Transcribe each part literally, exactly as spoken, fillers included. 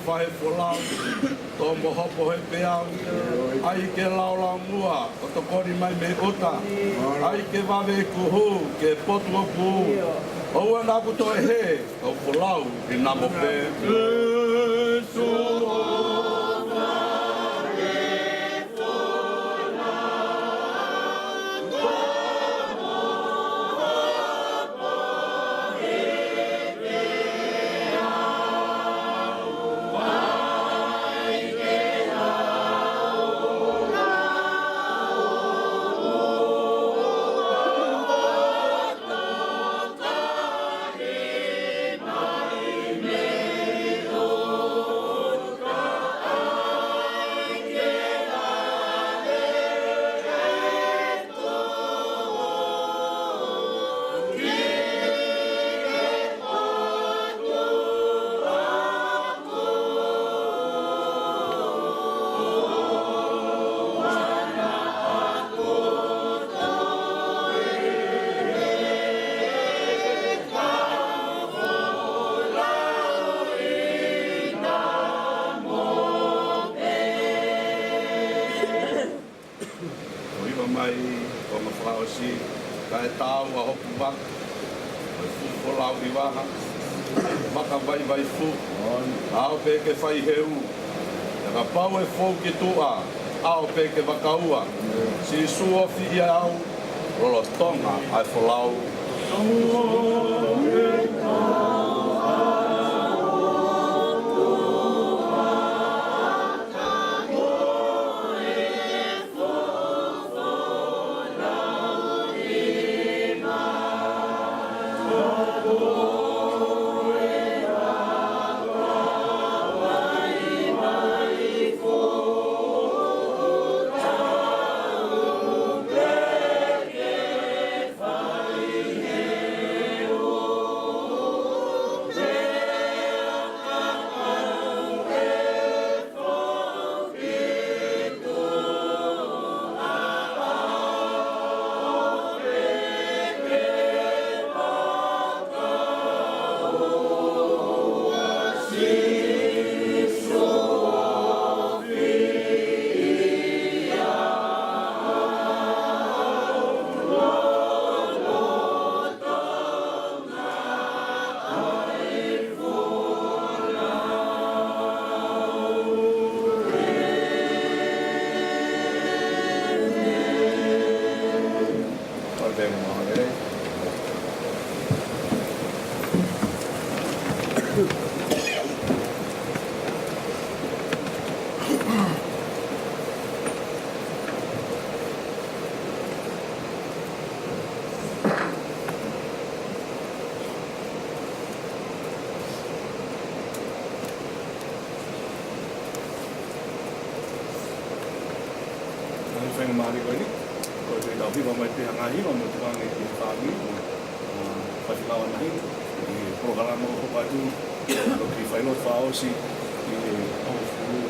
Fai folau, tomo hopo he peau, ʻai ke laulaumua, ʻo tokoni mai mei ʻuta, ʻai ke vave e kuhu, ke potu ʻoku, ʻoua naʻa ku toe hē, ʻo folau ʻi namo pē. ʻO hiva mai, ʻo ma fakaʻosi, kae tāua hoku vaka, ʻo e fuʻu folau ʻi vaha, vaka vaivai fuʻu, ʻaʻau pē ke fai heu, pea kapau ʻe fou ki tuʻa, ʻaʻau pē ke vakaua, Sīsū ofi ʻia au, lolotonga ʻa e folau. Ngaahi faingamālie ko eni, ko e tau hiva mai pē ha ngaahi hiva mo tukuange ki he fāmili, mo, ʻa, fai fakaʻaongaʻi, ʻi he polokalama ʻoku hoko atu, ʻo ki fai lotu fakaʻosi, ʻi he ʻaho fulu.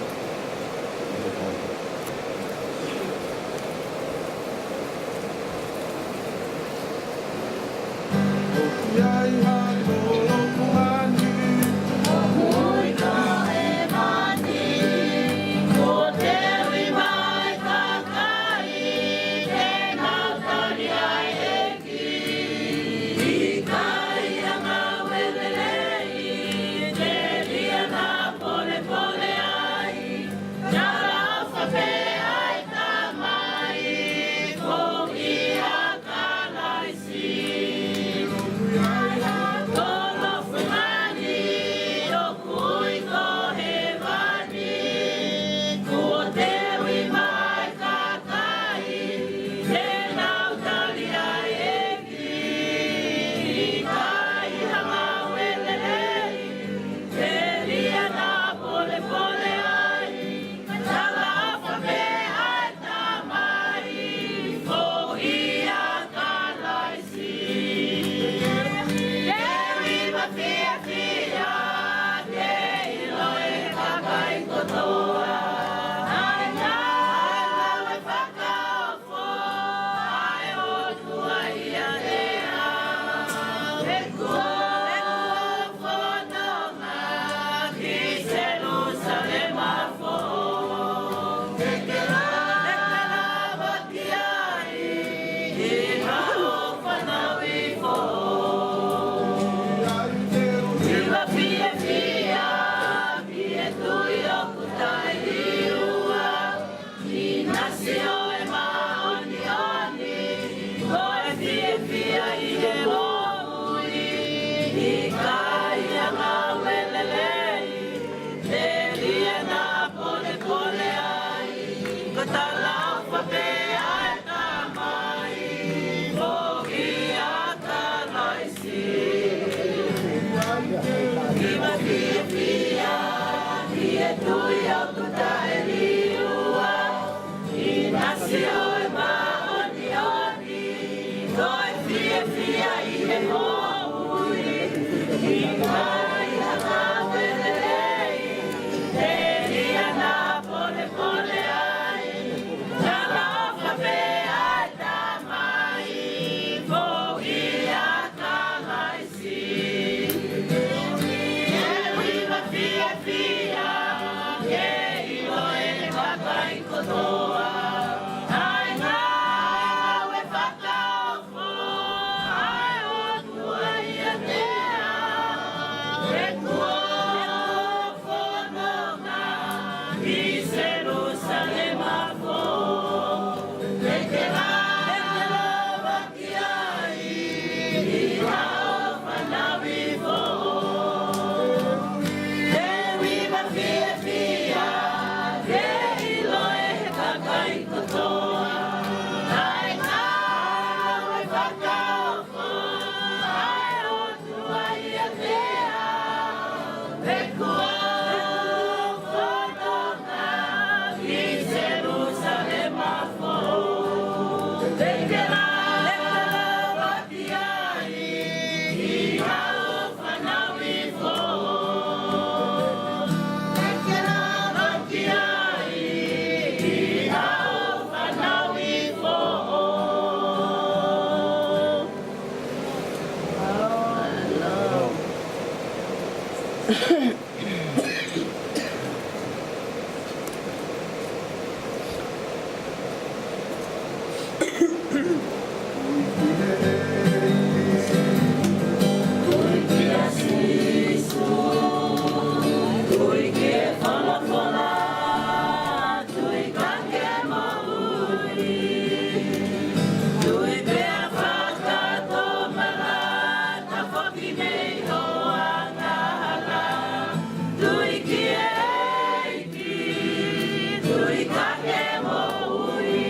Fiefia ʻi he moʻui, ʻikai ha ngāue lelei, telia naʻa polepole ai, ka talaʻofa pē ʻa e Tamai, foʻi ʻa Kalaisi. Fiefia, fiefia, ʻi he tui ʻoku taʻeliua, ʻinasi ʻo e māʻoniʻoni, ko e fiefia ʻi he moʻui, ʻikai ha ngāue lelei, telia naʻa polepole ai, talaʻofa pē ʻa e Tamai, foʻi ʻa Kalaisi. Ke fiefia, ke ʻilo ʻe he kakai kotoa ʻa e ngāue fakaofo ʻa e ʻOtua ʻiate au, he kuo fononga ʻi Selūsalema foʻou, te ke lava ki ai ʻi haʻo fanauʻi foʻou. Te u ʻi ma fiefia, ke ʻilo ʻe he kakai kotoa ʻa e ngāue fakaofo ʻa e ʻOtua ʻiate au, he kuo fononga ʻi Selūsalema foʻou, te ke lava ki ai ʻi haʻo fanauʻi foʻou. Te ke lava ki ai ʻi haʻo fanauʻi foʻou. Tui ki he folofola, tui ka ke moʻui, tui pea fakatomala, tafoki mei ho angahala, tui ki he ʻEiki, tui ka ke moʻui.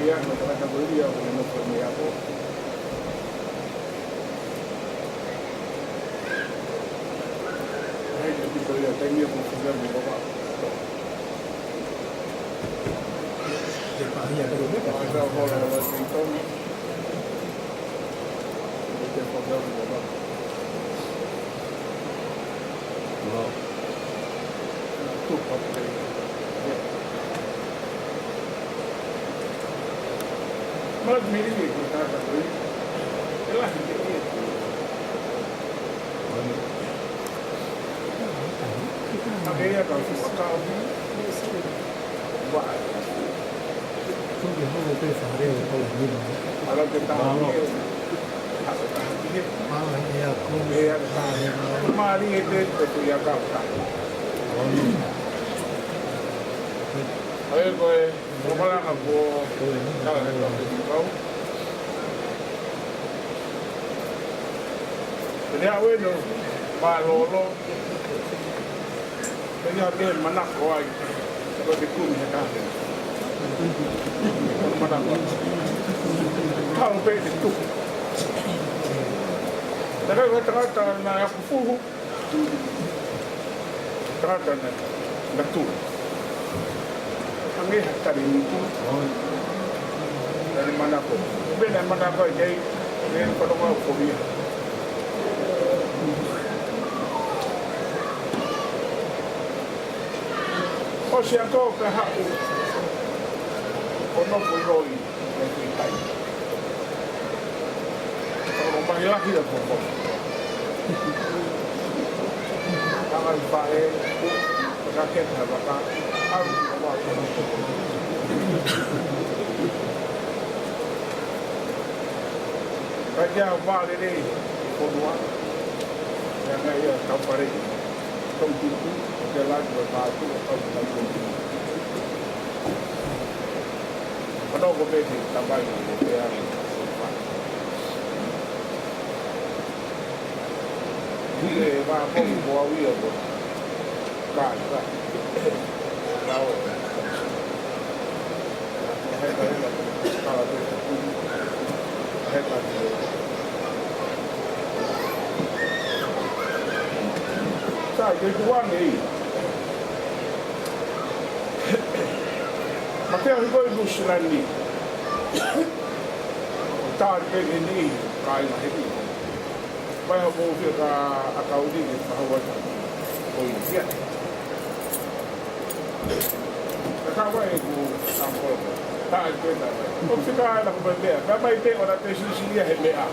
Ia, no tangata ko ia, ko e nofo mei ako. Hai, ko e piko ia, taimi ia, ko e fika mei ko ka. Te pahia, te pahia. Ai, ka hola, hola, te tongi. Te fika mei ko ka. Hello. Mālie e te, te kui a kau tahi. Ai, ko e, ko e malanga ko, kala he kau te kau. Pene a weno, mālōlō. Pene a te manako ai, ko te kumi he kahe. Ko manako ai. Kau pē te tuku. Naʻe ʻi ai e tangata naʻe ʻaku fuhu. Tangata naʻe, naʻe tuʻu. Hangē ha tali miti. Tali manako. Pē naʻe manako ai kei, kei whanonga ʻo Korea. ʻOsi ako pē haʻu. ʻO nofo ʻi hoi. Ko e kui tai. Ko e mahi lahi ʻa Poko. Tama i faʻē, ka ke ta vaka, au, au. Ka ke au vale le, ko noa. Ia ngai ia tau pare. Tau tuku, ko te lagi, ko e mātu, ko tau tuku. Manako pē ke tamai ko pē ange. Hile e vā komi ko au ia ko. Kai, kai. Rau. He kai, kai. Kala pē. He kai. Sai, ke tuange i. Matea hiko i Nusilani. Tari pē ke ni, kāinga he ni. Mai ha mou fia ka a kau ni ke fahau atu. Ko i fia. Ka ka vai ku sangkolo. Tari pē ka vai. Ko fika ai la ko pē pea. Ka mai pē ʻo na pē sisi ia he meʻa.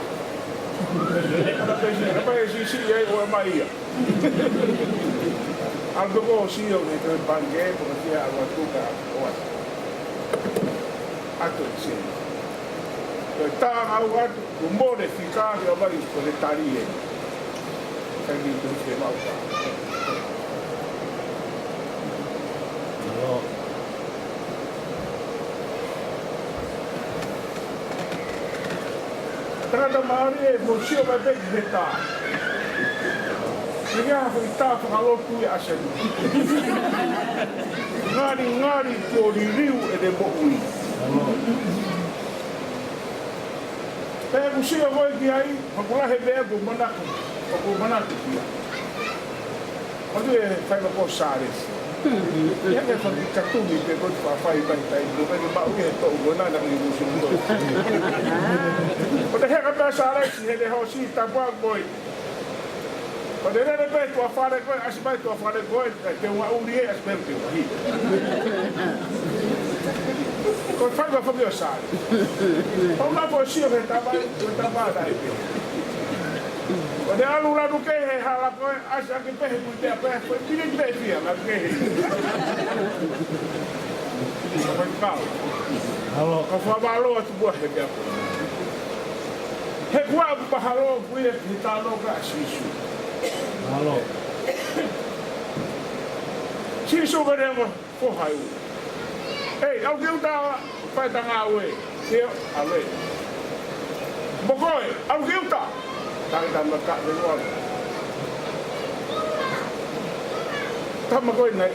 ʻO na pē sisi, ka mai sisi ia ʻo mai ia. Al ko ko si o ke ke pangē, ko ke fia al atu ka o atu. Atu e si. Ko e tā au atu, ko mole fika ke a vai, ko le tali e. Ka ni tu se mau ka. Hello. Tangata mālie, mou sio mai pē ki he tā. Ke ke hafu i tā fakalotu e ʻAsenu. Ngali, ngali, kuo liliu ʻene moʻui. Pea ʻoku sio koe ki ai, fakulahi pē ʻoku manako, ʻoku manako ki ai. ʻOku e fai loko Sālesi. Ia ke fai katuni pē ko e fafai mai tai, ko e maʻu ia he toʻu ko ena na ki musu ko. Ko te heka pē Sālesi, he te hosi tapa ko e. Ko te lele pē tuʻa fale ko e, ʻasi mai tuʻa fale ko e, te ua uli e, ʻasi mai te ua hi. Ko e fai ma fai o Sālesi. Ko ma ko sio he tapa, ko tapa na e pē. Ko te alu lanu ke he hala ko e, ʻasi ake pē he kui te a pē, ko e pili pē fia, la ke he. Ko e kau. Halo. Ka fa valo atu bua he pē a ko e. He kua ʻoku mahalo, kui e ki talo ka Sīsū. Halo. Sīsū ka rengo. Ko hai u. Ei, au ki uta, fai tanga au e. Sio, au e. Mo koe, au ki uta. Tari tama ka le wala. Tama koe nai.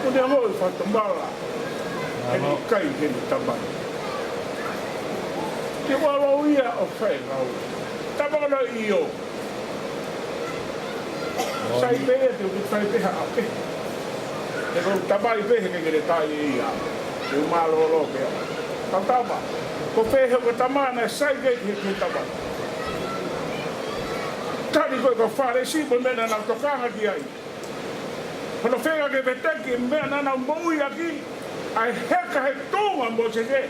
Ko te amo i fatamala. He ʻikai ke ne tamai. Ke ua lou ia ʻo fai ngau. Tama kono io. Sai pē ia te u fai pē ha ake. He ko tamai pē he ke ne tai ia. Te u mālōlō pē. Tau tama. Ko fē he ko tama naʻe sai ke he ke tamai. Tali ko e kau Fālesi mo e meʻa naʻa nau tokanga ki ai. Hono feinga ke veteki e meʻa naʻa nau moʻui ʻaki, ʻa e heka he tuʻunga mo se ke.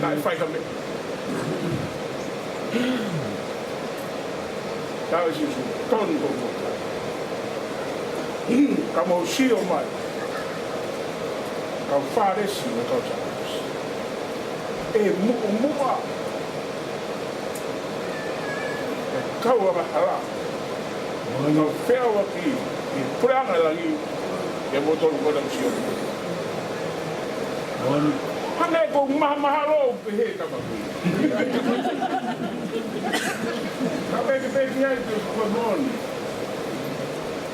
Naʻe fai ha meʻa. Tau ʻe Sīsū, tonu ko mo. Ka mou sio mai. Kau Fālesi mo kau Sātusi. ʻE muʻomuʻa. ʻE kau angahala. Mo e kau feʻauaki ʻi he puleʻanga ʻo langi, ʻe moutolu ko ena ʻoku sio. Moʻoni. Hangē ko e mahamahalo pehē ka maku. Ka peki peki ai ko e moʻoni.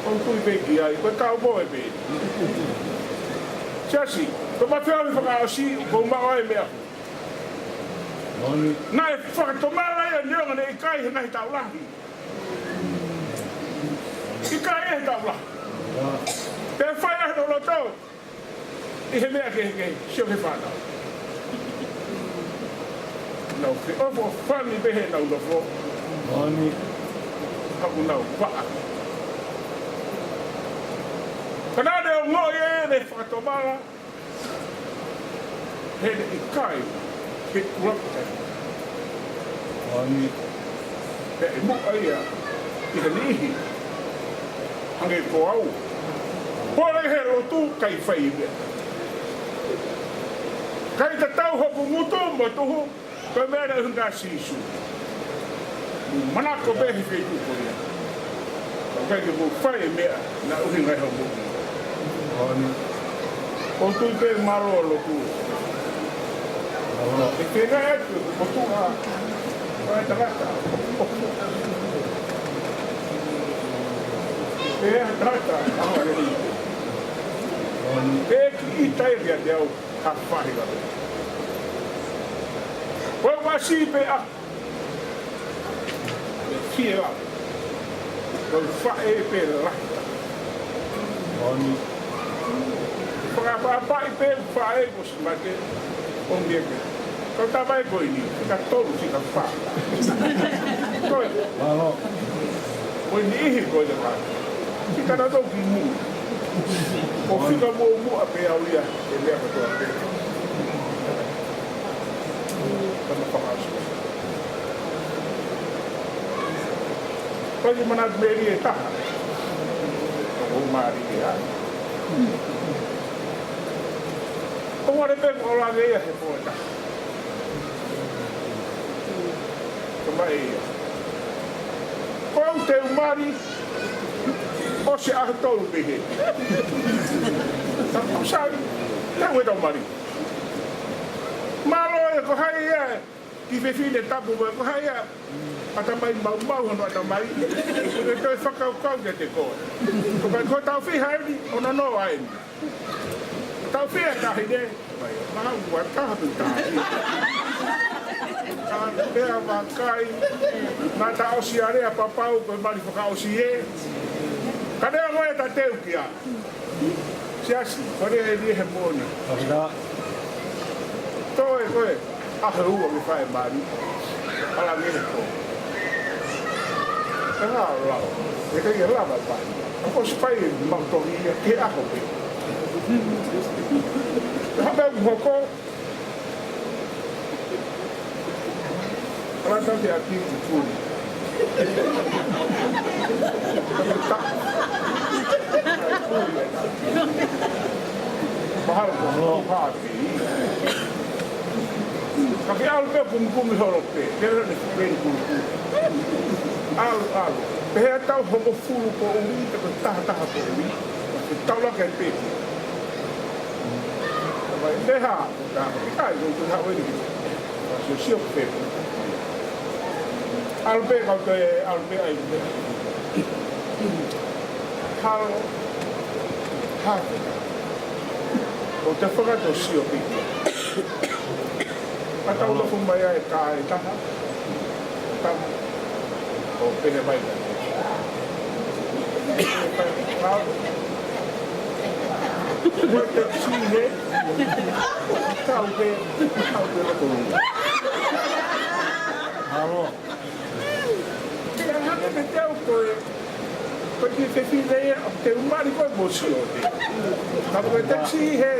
ʻOku ou tui peki ai, ko e kaupoʻe pē. Siasi, ko e mafeo ni fakaʻosi, ko e maʻu ai meʻa. Moʻoni. Naʻe fakatomala ia neongo naʻe ʻikai he ngaahi taʻu lahi. ʻIkai he taʻu lahi. Pea fai ʻa hono loto. ʻI he meʻa kehekehe, sio ki he fānau. Nau feʻofoʻofani pē heʻenau nofo. Moʻoni. Haku nau paʻa. Ka naʻe ongoʻi ʻe ia ʻene fakatomala. He naʻe ʻikai ke kulapu tai. Moʻoni. Pea ʻi muʻa ia ʻi he niʻihi hangē ko au. Pole he lotu kae fai meʻa. Kae tatau hoku ngutu mo e tuhu, ko e meʻa naʻe ʻuhinga Sīsū. Manako pē he feituʻu ko ia. ʻOku ʻikai ke mou fai e meʻa naʻe ʻuhinga ai hoʻomou moʻui. ʻOku ou tui pē mālō lotu. ʻE fēfē atu ko tuʻa ʻa e tangata. Pea tangata ʻa e lelei. Pea kiʻi tai kiate au ha faʻahinga. Ko e masi pē ʻa Fie la. Ko e faʻē pē la. Moʻoni. Fakapaʻapaʻi pē faʻē ko si mate. ʻO mie pē. Ko e tamai ko eni, fika tolu, fika fā. Ko e. Mālō. Ko e niʻihi ko e la. Fika na toki mu. Ko fika muʻomuʻa pē au ia, e lea katoa pē. Tama fakaʻosi. Ko e manatu melie ʻe taha. ʻOku mali ia. ʻOku ʻalu pē ko e lave ia he pō ʻe taha. Ko mai ia. Ko au te u mali, ʻosi ʻaho tolu pehē. Tapu sai, te u ʻeta mali. Mālō e ko hai ia, ki fefine tapu mai ko hai ia, ʻatamai maumau hono ʻatamai, ʻe toe fakakaukau kiate koe. Ko kai ko tau fiha eni, ʻo nono ai. Tau fiha tahi ne, mai, maha ua taha tu tahi. Ka pea makai, na ta ʻosi alea papau, ko e mali fakaʻosi e. Ka ne ʻa ngoe ta teu kia. Siasi, ko e ʻe lie he moʻoni. Fakatā. Toe koe, ʻaho ua ke fai mali. ʻAla nge he ko. Ka ngā lao, ʻe kai ke lava pai. ʻOku ʻosi fai e mau tohi ia ke ʻaho pē. Hape hoko, Ala tau te ati ki tuli. Mahalo ko hati. Ka ke ʻalu pē kumikumi holo pē. Ke lele ni pē kumikumi. ʻAlu, ʻalu. Pehē tau hongofulu ko ui, te ko taha taha ko ui. Ke tau la ke pē. Vai, meha. Ka, ʻikai, ko e haʻu eni. Sio, sio pē. ʻAlu pē, kau toe, ʻalu pē, ai pē. Halo. Ha. Ko ʻOku te fakatosio ki kia. Ka tau nofo mai ai ka e taha. Tama. ʻO pehē mai ka. Ko e taxi he. Kau ke, kau ke loko. Mālō. Pea hake pē te au ko e, ko e kiʻi fefine ia, te u mali ko e mo sio te. Ka ko e taxi he,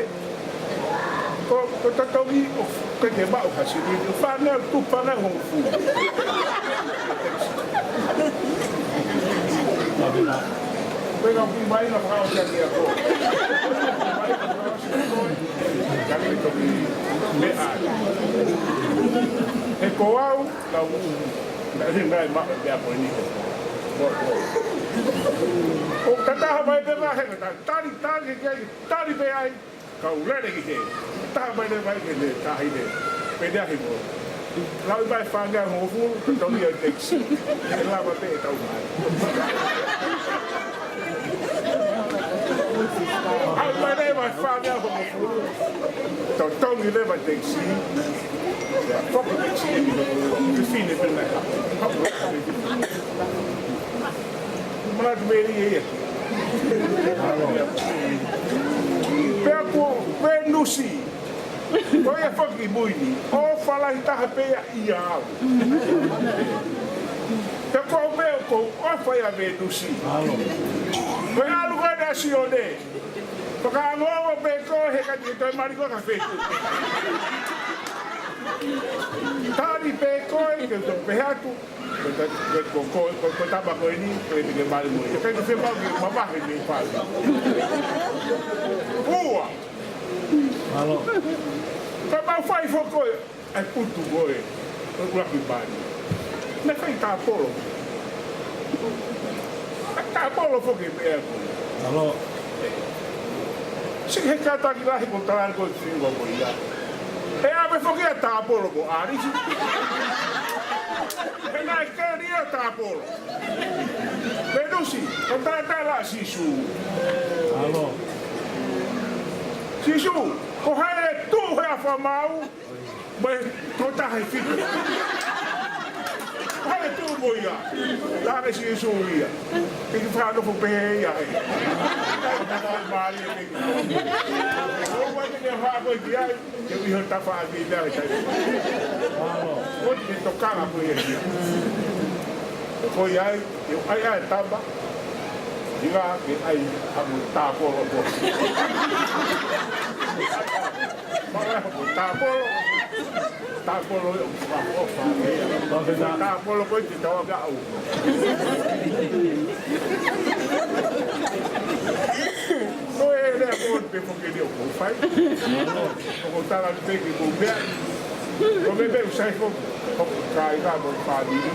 ko, ko e totongi ʻo, ko e ke maʻu ha siviti, ʻo fānau tu, fānau hongofulu. Ko e ngā ki mai na fakaʻosi ake ako. Ka ke toki meʻa. He ko au, Ka u, na he ngai ma, pea ko eni ko. Ko, ko. ʻO kataha mai pē ma he, ka tali, tali, ke, ke, tali pē ai. Ka u lele ki he. Taha mai le mai ke le, tahi le. Pē le ahi mo. Lau mai fanga mo fu, ko tau ia taxi. Ke lava pē tau mai. Au mai le mai fanga mo fu. Totongi le mai taxi. Ia, foki taxi. Fefine pē mai. Mana tu meri ia. Pea ko Venusi. Ko ia foki mui ni. ʻOfa lahi taha pē ia ia au. Pea ko au pē ko ʻofa ia Venusi. Ko e ʻalu ko ena Sione. Fakaangoongo pē ko he ka te toe mali ko ka fetu. Tali pē ko e ke to pehatu. Ko, ko, ko, ko, ko, ko tama ko eni, ko eni ke mali mo. Ka ke fepau ke mamahi ke fai. Ua. Mālō. Ka mau fai foki ko e, ai putu ko e, ko e ʻuluaki mali. Me fai tāpolo. Ai tāpolo foki pē ko e. Mālō. Siʻi he kātaki lahi ko tala ko e fiu ko ia. ʻE ʻave foki ʻa tāpolo ko Arisi. He naʻe keli ʻa tāpolo. Venusi, ko tātala Sīsū. Mālō. Sīsū, ko hai ʻe tuʻu he ʻafa mau, mai ko tahi fitu. Ko hai ʻe tuʻu mo ia, taha Sīsū ia. Ke ki fānofo pē ia he. Mālie pē ki. ʻO wai ke fā koe ki ai. Ke ui ho tafa a vila e tai. Ko te tokanga ko ia. Ko ia ai, ke ai ai taba. Ila ke ai a mo tāpolo ko. Mara ko tāpolo. Tāpolo e o fa o fa. Tāpolo ko te tawa ka au. Ko e lea ko te pokeli o ko fai. ʻO ko tala ni pē ke ko meʻa. Ko me pē usai ko, ko kai ka mo fāmili.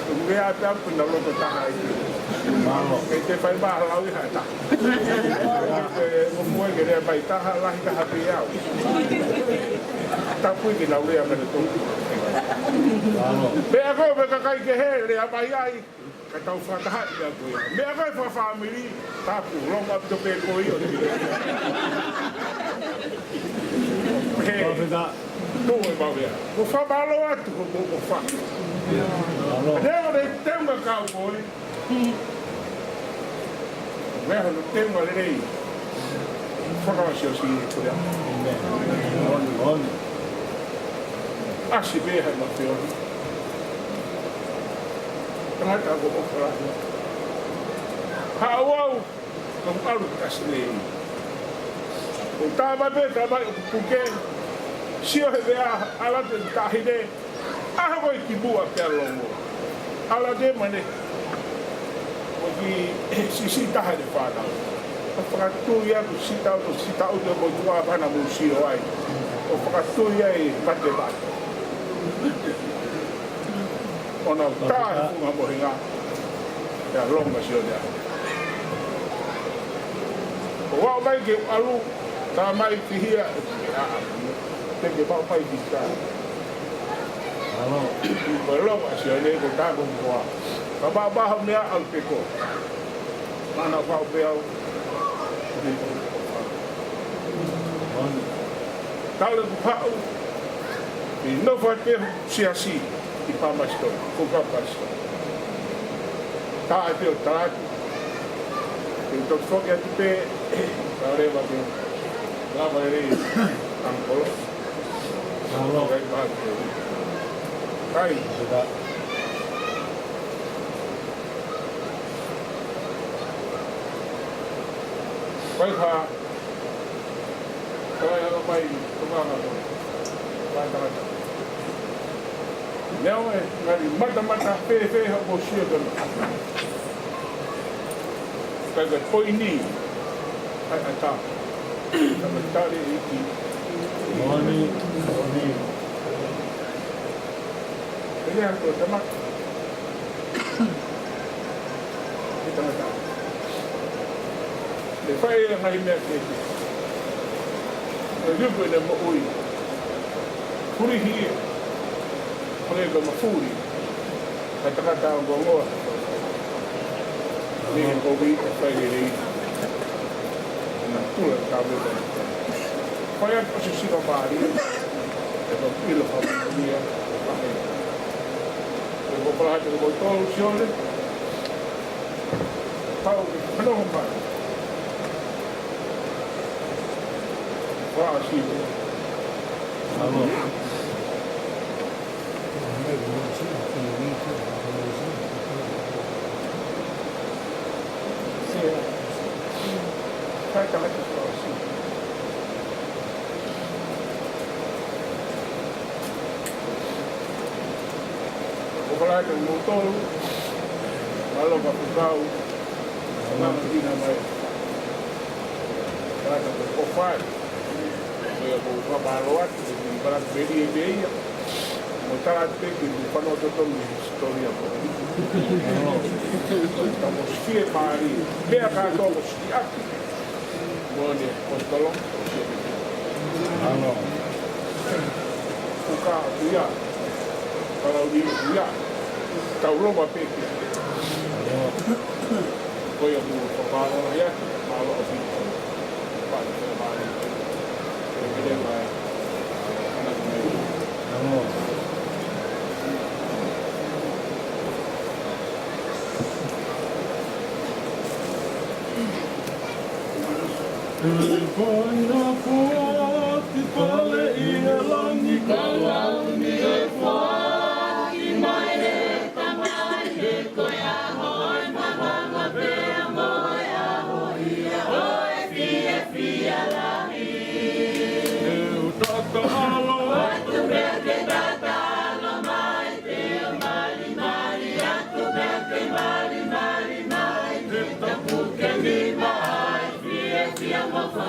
Ko meʻa pē ʻapu na loto taha ai. Mālō. Ke te fai mā lau i hata. Ke mo fua ke lea mai taha, lahi taha pē au. Tapu i ke nau lea mai na tō. Mālō. Pea ko me kakai ke he lea mai ai. Ka tau fakataha ia ko ia. Meʻa kai fakafāmili, tapu, longa ʻaupito pē ko ia. He, tō e mau ia. Ko fakamālō atu, ko, ko, ko fa. Mālō. Leo le teunga kau ko e. Meʻa hono teunga lelei. Fakaʻosiʻosi ko ia. ʻAsi pē hai ma feoni. Tangata ko ʻofa lahi. Haʻu au, ko ʻalu kasi nei. ʻO tā mai pē, tā mai ʻoku puke. Sio he meʻa, ʻalu atu e tahi nei. ʻAho ko e kimuʻa pea longo. ʻAlu atu e mane. Ko ki sisi taha de fānau. Fakatui aku sita, ko sita o te mo tua pana mo sio ai. ʻO fakatui ai pate pate. ʻO nau tā he funga mohenga. Pea longa sio nea. ʻO aʻu mai ke ʻalu, tā mai ki hia, ʻe aʻa. Te ke pau pai ki tā. Mālō. Ko e longa sio nei ko tā ko mua. Ka pau pau meʻa au te ko. Mana pau pe au. Te ko. Tau leva ʻo haʻu ʻi he nofo atu ʻa e siasi ʻi Palmerston, ko Palmerston. Tā atu ʻo tala atu. Ke toki foki atu pē, tau leva ke lava lelei, uncle. Mālō. Kai pā ke. Kai. Kai pā. Tala ʻe hala mai, tokanga ko. Tala tangata. Leo e, ngali matamata fēfē ha ko sio kama. Kai ka poini. Kai ata. Tama tali iki. Moni, moni. Pea ko tama. Ke tangata. ʻE fai ʻa e ngaahi meʻa kehekehe. ʻE luku ʻene moʻui. Fulihi ia. Hangē ko e mafuli. Ka tangata ʻo ngoa. Ni ko wi e fai lelei. Na tula ka me ka. Fai atu ʻo sisika pāli. ʻE ko pilo ka mo ia. ʻE ko pala atu ko tau sione. Pau, ano mai. Wā si. Alo. Sia. Kai ka hati wā si. Ko Palata mo tolu, mālō ka pukau, sananga tina mai. Palata ko fai. Ko ia ko ka mālō atu, ko Palata peli e pē ia. Mo tala atu pē ki mo fano totonu hisitoria ko. Ka mo sie pali. Meʻa kātoa mo siki atu. Mo ne kotolo. Ano. Kuka ia. Kalau ni ia. Tau loma peke. Ko ia mo papalo ia. Malo ofi. Pali pali. Pele mai. Ano. Ko ʻena foaki pale ʻi he langi, ka lau ni e foaki mai he Tamai, he ko e ʻaho ʻo e malanga pea mo e ʻaho ia ʻo e fiefia lahi. He ʻoku tatalo atu pea ke tatalo mai, te u malimali atu pea ke malimali mai, te u tapu ke nima ai, fiefia mo fā.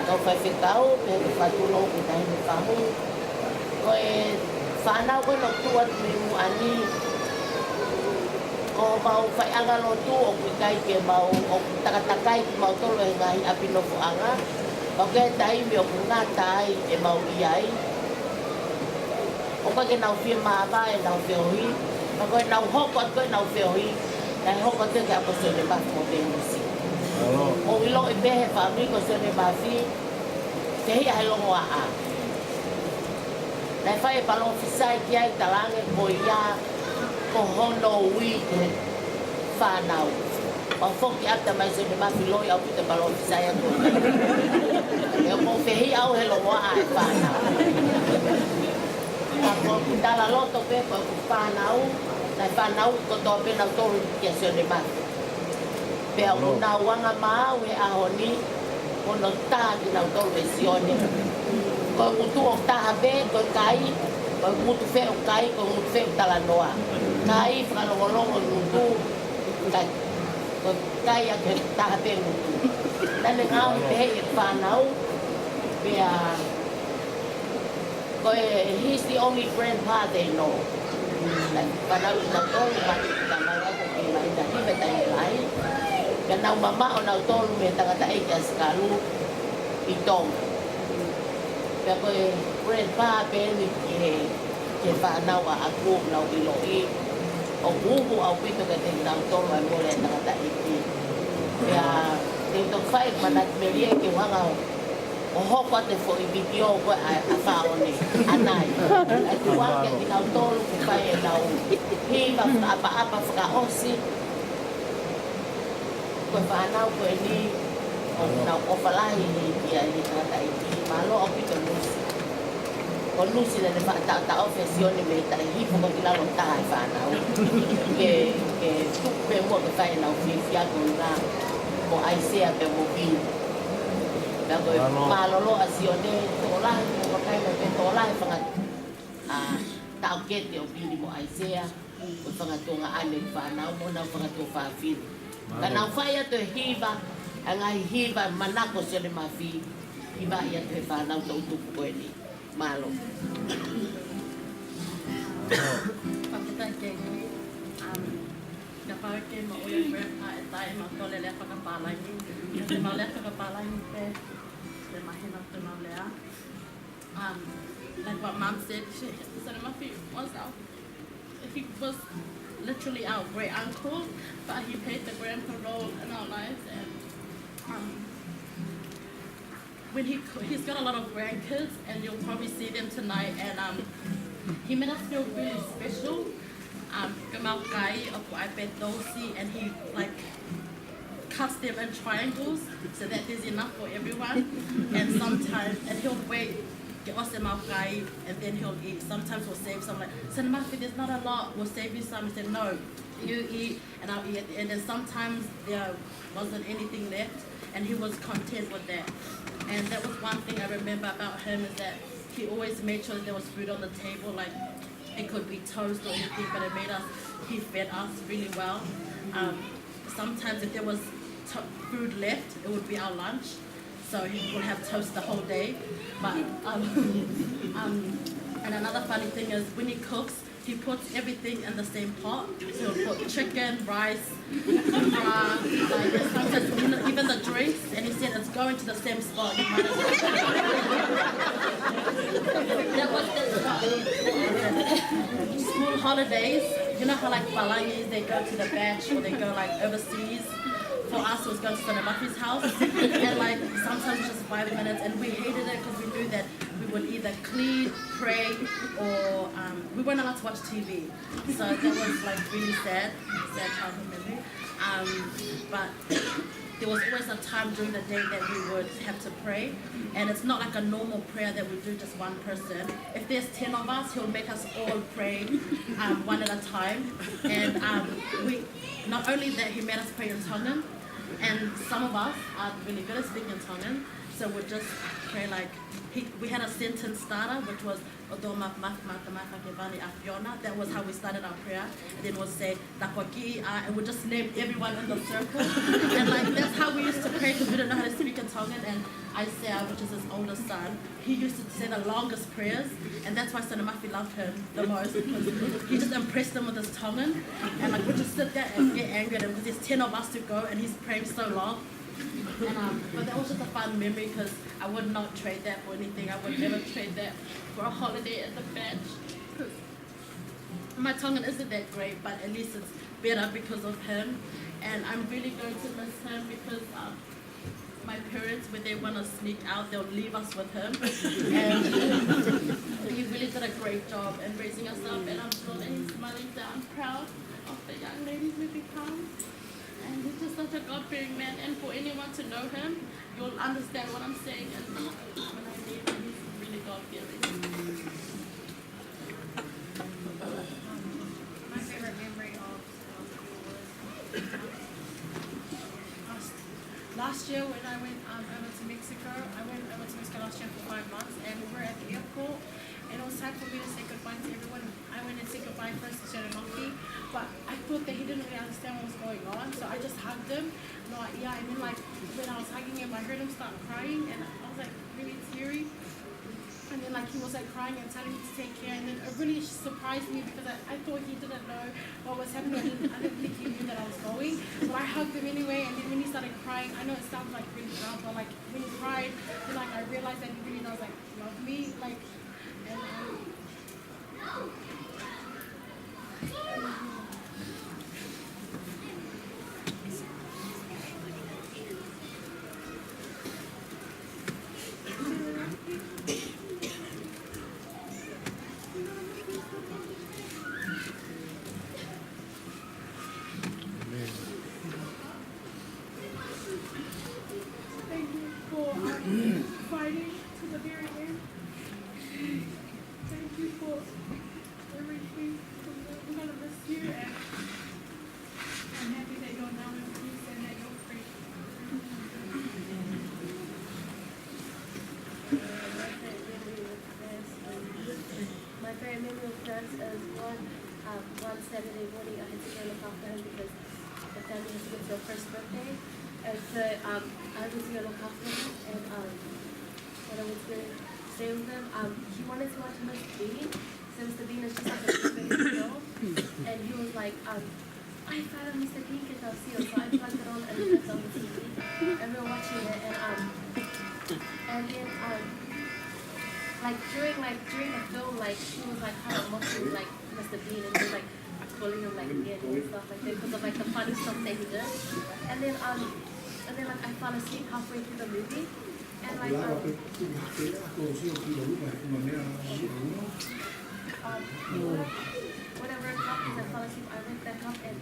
Kau faifekau, pea ko e faitulou ki he taimi ni. Ko e fānau ko ē naʻe tuʻu atu mei muʻa ni, ko homau faiʻanga lotu ʻoku ʻikai ke mau, ʻoku takatakai kimautolu ʻe he ngaahi ʻapi nofoʻanga. Pea ko e taimi ʻoku ngata ai ʻemau ʻi ai, ʻoku ʻikai ke nau fiemāvae ʻenau feohi, ka ko ʻenau hoko atu ko ē ʻenau feohi, naʻe hoko atu ki he ʻAposetolo Sione Mafi mo Venusi. ʻOku ʻiloʻi pē ʻe he fāmili ko Sione Mafi, fehiʻa he longoaʻa. Naʻe fai e palōfisai ki ai, talaange ko ia ko hono ui ki he fānau. Pea foki atu mai Sione Mafi, ʻiloʻi ʻaupito e palōfisai ʻaʻaku. ʻE, ʻoku ou fehiʻa au he longoaʻa e fānau. Ka ko ʻeku talaloto pē ko ʻeku fānau, naʻe fānau kotoa pē nautolu kia Sione Mafi. Pea ʻoku nau anga maau he ʻaho ni, ko hono tā kinautolu ʻe Sione. Ko e ngutu ʻoku taha pē, ko e kai, ko e ngutu fē ʻoku kai, ko e ngutu fē ʻoku talanoa. Kai, fakalongolongo ngutu, kai, ko e kai ʻoku taha pē ngutu. Naʻa ne ngaohi pehē e fānau, pea ko e, he's the only grandpa they know. Like, fānau ʻe taha nautolu, ma, ka mau ako ki mai na hiva tai lai. Ka nau mamaʻo nautolu mei he tangataʻeiki ʻa Sikalu ʻi Tonga. Pea ko e grandpa pē eni ki he, ki he fānau ʻaʻaku, nau ʻiloʻi. ʻOku uhu ʻaupito kiate kinautolu ʻa e mole ʻa e tangataʻeiki. Pea te u toki fai manatu melie ke u hanga ʻo ʻo hoko atu e foʻi vitiō ko ē ʻa, ʻa Faone, ʻa Nai. ʻA e tuʻu ange kinautolu ke fai ʻenau hiva fakaʻapaʻapa fakaʻosi. Ko e fānau ko eni, ʻoku nau ʻofa lahi ki ai e tangataʻeiki, mālō ʻaupito Nusi. Ko Nusi naʻa ne faʻa taʻotaʻofi ʻa Sione mei taʻe hifo ko ē ki lalo taha e fānau. Ke, ke tuku pē muʻa ke fai ʻenau fiefia ko ena mo ʻAisea pea mo Vini. Pea ko e mālōlō ʻa Sione, tokolahi mo e kakai mo e tokolahi fanga, ʻa, taʻokete ʻo Vini mo ʻAisea, ko e fanga tuongaʻane fānau mo honau fanga tuofāfine. Ka nau fai atu e hiva, ʻa e ngaahi hiva manako Sione Mafi, hivaʻi atu ʻe he fānau toʻutupu ko eni. Mālō. Fakafetaʻi ki he ʻEiki. Um, kapau ʻe kei maʻu ʻe Grandpa e taimi ʻo e lea fakapālangi, ʻe kei maʻu lea fakapālangi pē, ʻe mahino ʻemau lea. Um, like what Mum said, she, Sione Mafi was our, he was literally our great uncle, but he played the grandpa role in our lives, and, um, when he, he's got a lot of grandkids, and you'll probably see them tonight, and, um, he made us feel really special. Um, ko ʻemau kai, ʻoku ʻi ai pē tōsi, and he, like, cuts them in triangles so that there's enough for everyone. And sometimes, and he'll wait, ke ʻosi ʻemau kai, and then he'll eat. Sometimes we'll save some, like, "Sione Mafi, there's not a lot, we'll save you some." He said, "No, you eat, and I'll eat at the end." And sometimes there wasn't anything left, and he was content with that. And that was one thing I remember about him, is that he always made sure that there was food on the table, like, it could be toast or anything, but it made us, he fed us really well. Um, sometimes if there was to-, food left, it would be our lunch. So he would have toast the whole day. But, um, um, and another funny thing is, when he cooks, he puts everything in the same pot. So he'll put chicken, rice, okra, like, sometimes, you know, even the drinks, and he said, "It's going to the same spot. You might as well." That was the spot. School holidays, you know how, like, Palangis, they go to the beach or they go, like, overseas. For us, it was going to Sione Mafi's house. And, like, sometimes just five minutes, and we hated it 'cause we knew that we would either clean, pray, or, um, we weren't allowed to watch T V. So that was, like, really sad, sad childhood memory. Um, but there was always a time during the day that we would have to pray. And it's not like a normal prayer that we do just one person. If there's ten of us, he'll make us all pray, um, one at a time. And, um, we, not only that, he made us pray in Tongan. And some of us aren't really good at speaking Tongan. So we'll just pray like, he, we had a sentence starter, which was, "Oto ma ma ma ma ma ke vani a Fiona." That was how we started our prayer. And then we'll say, "Takoki," uh, and we'll just name everyone in the circle. And like, that's how we used to pray because we didn't know how to speak in Tongan. And Isaiah, which is his oldest son, he used to say the longest prayers. And that's why Sena Mafi loved him the most, because he just impressed them with his Tongan. And like, we'll just sit there and get angry at him because there's ten of us to go and he's praying so long. And, um, but that was just a fun memory because I would not trade that for anything. I would never trade that for a holiday at the beach. My Tongan isn't that great, but at least it's better because of him. And I'm really going to miss him because, um, my parents, when they want to sneak out, they'll leave us with him. And he really did a great job in raising us up. And I'm sure that he's smiling down, proud of the young ladies we become. And he's just such a God-fearing man. And for anyone to know him, you'll understand what I'm saying. And when I meet him, he's really God-fearing. My favorite memory of school was, um, last, last year when I went, um, over to Mexico. I went over to Mexico last year for five months, and we were at the airport, and it was time for me to say goodbye to everyone. I went and said goodbye first to Sena Mafi, but I thought that he didn't really understand what was going on, so I just hugged him. No, yeah, and then, like, when I was hugging him, I heard him start crying, and I was, like, really teary. And then, like, he was, like, crying and telling me to take care, and then it really surprised me because I, I thought he didn't know what was happening. I didn't think he knew that I was going, but I hugged him anyway. And then when he started crying, I know it sounds, like, really dumb, but, like, when he cried, then, like, I realized that he really does, like, love me, like, and, um, Thank you for, um, fighting to the very end. Thank you for everything. I'm gonna miss you, and I'm happy that you're now in peace and that you're free. My favorite memory of France is one, um, one Saturday morning I had to go look after him because the family had to go to her first birthday. And so, um, I was going to look after him, and, um, when I was going to stay with him, um, he wanted to watch Mister Bean. So Mister Bean is just like a comedy show. And he was like, um, "Ai, fānau Mister Bean ke tau sio." So I plugged it on and it's on the T V. And we were watching it, and, um, and then, um, like, during, like, during the film, like, he was, like, kind of mocking, like, Mister Bean, and he was, like, calling him, like, "Idiot" and stuff like that because of, like, the funny stuff that he did. And then, um, and then, like, I fell asleep halfway through the movie, and, like, um, um, when I, when I woke up, because I fell asleep, I woke back up and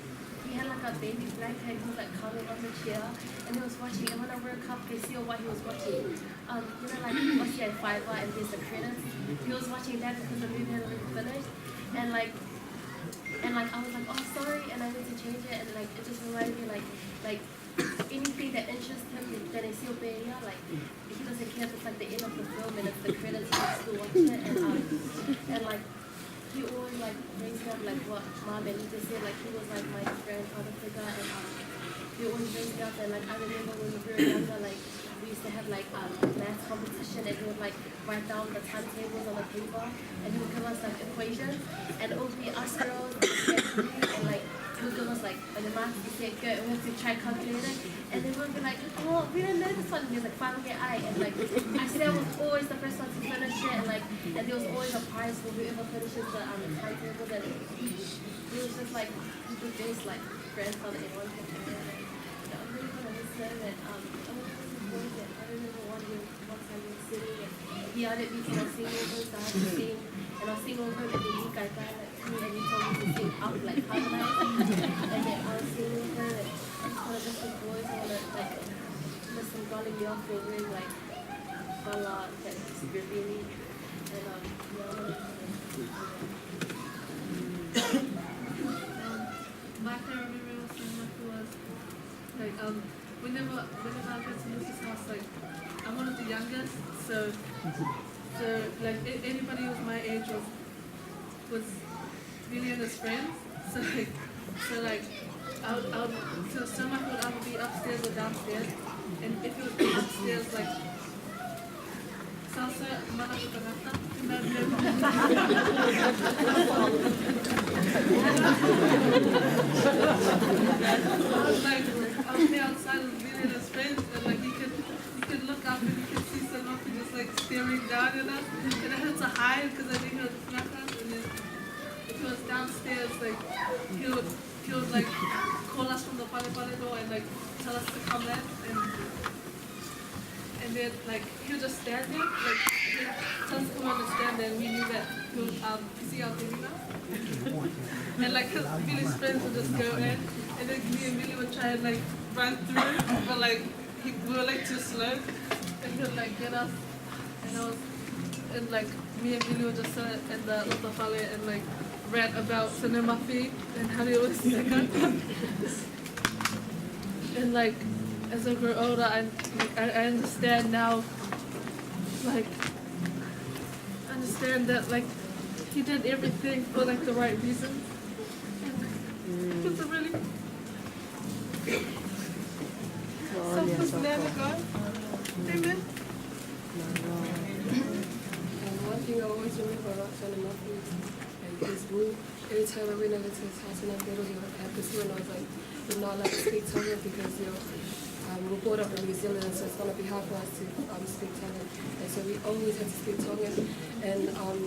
he had, like, a baby blanket and he was, like, cuddled on the chair and he was watching. And when I woke up, I could see what he was watching. Um, you know, like, once you have Fiverr and there's the credits, he was watching that because the movie hadn't really finished. And, like, and, like, I was like, "Oh, sorry," and I went to change it, and, like, it just reminded me, like, like, anything that interests him, then it's your area, like, he doesn't care if it's, like, the end of the film and it's the credits, he can still watch it, and, um, and, like, he always, like, raised me up, like, what Mom and Lita said, like, he was, like, my grandfather figure, and, um, he always raised me up, and, like, I remember when we were younger, like, we used to have, like, um, math competition, and he would, like, write down the timetables on the paper, and he would give us, like, equations, and it would be us girls, and, like, he would give us, like, the math, he said, "Go," and we have to try calculate it, and then we would be like, "Oh, we don't know this one," and he was like, "Five, okay, I," and, like, I said I was always the first one to finish it, and, like, and there was always a prize for whoever finishes the, um, timetables, and he was just, like, the best, like, grandfather everyone could ever have. So I'm really gonna miss him, and, um, I'm really looking forward to it. I remember one year, one time we were sitting, and he added me to my singing list, so I had to sing, and I was singing with him, and then he got that, like, to me, and he told me to sing up, like, harmonize, and then I was singing with him, and I just wanna miss the boys, I wanna, like, miss them calling me off for wearing, like, color, like, scribbly, and, um, yeah, I wanna miss them. Um, my favorite memory of Sena Mafi was, like, um, whenever, whenever I go to Lucy's house, like, I I'm one of the youngest, so so like a- anybody who was my age was was really in his friends. So like so like I would, I would, so so much would either be upstairs or downstairs, and if it was upstairs, like Salsa, mana ko tangata. I was like, I was there outside with Billy and his friends, and like you could, you could look up and you could see Sir Murphy just like staring down at us, and I had to hide because I didn't know the knock us, and then if he was downstairs, like he would, he would like call us from the pale pale door and like tell us to come in, and and then, like, he would just stand there, like, he just wouldn't stand there, and we knew that he would um, see our baby now. And, like, his, Billy's friends would just go in, and then me and Billy would try and, like, run through, but, like, he, we were, like, too slow. And he would, like, get us, and I was, and, like, me and Billy would just sit in the loto fale and, like, rant about Sene Mafi and how he was And like as I grow older, I like I, I understand now. Like I understand that like he did everything for like the right reason. And, like, he's a really selfless man of God. Amen. And one thing I always remember about Sene Mafi is his move. Every time I went over to his house and I battled him, I had this one, I was like, "You're not allowed to speak Tongan because you're, um, we're brought up in New Zealand, so it's going to be hard for us to um, speak Tongan." And so we always had to speak Tongan. And um,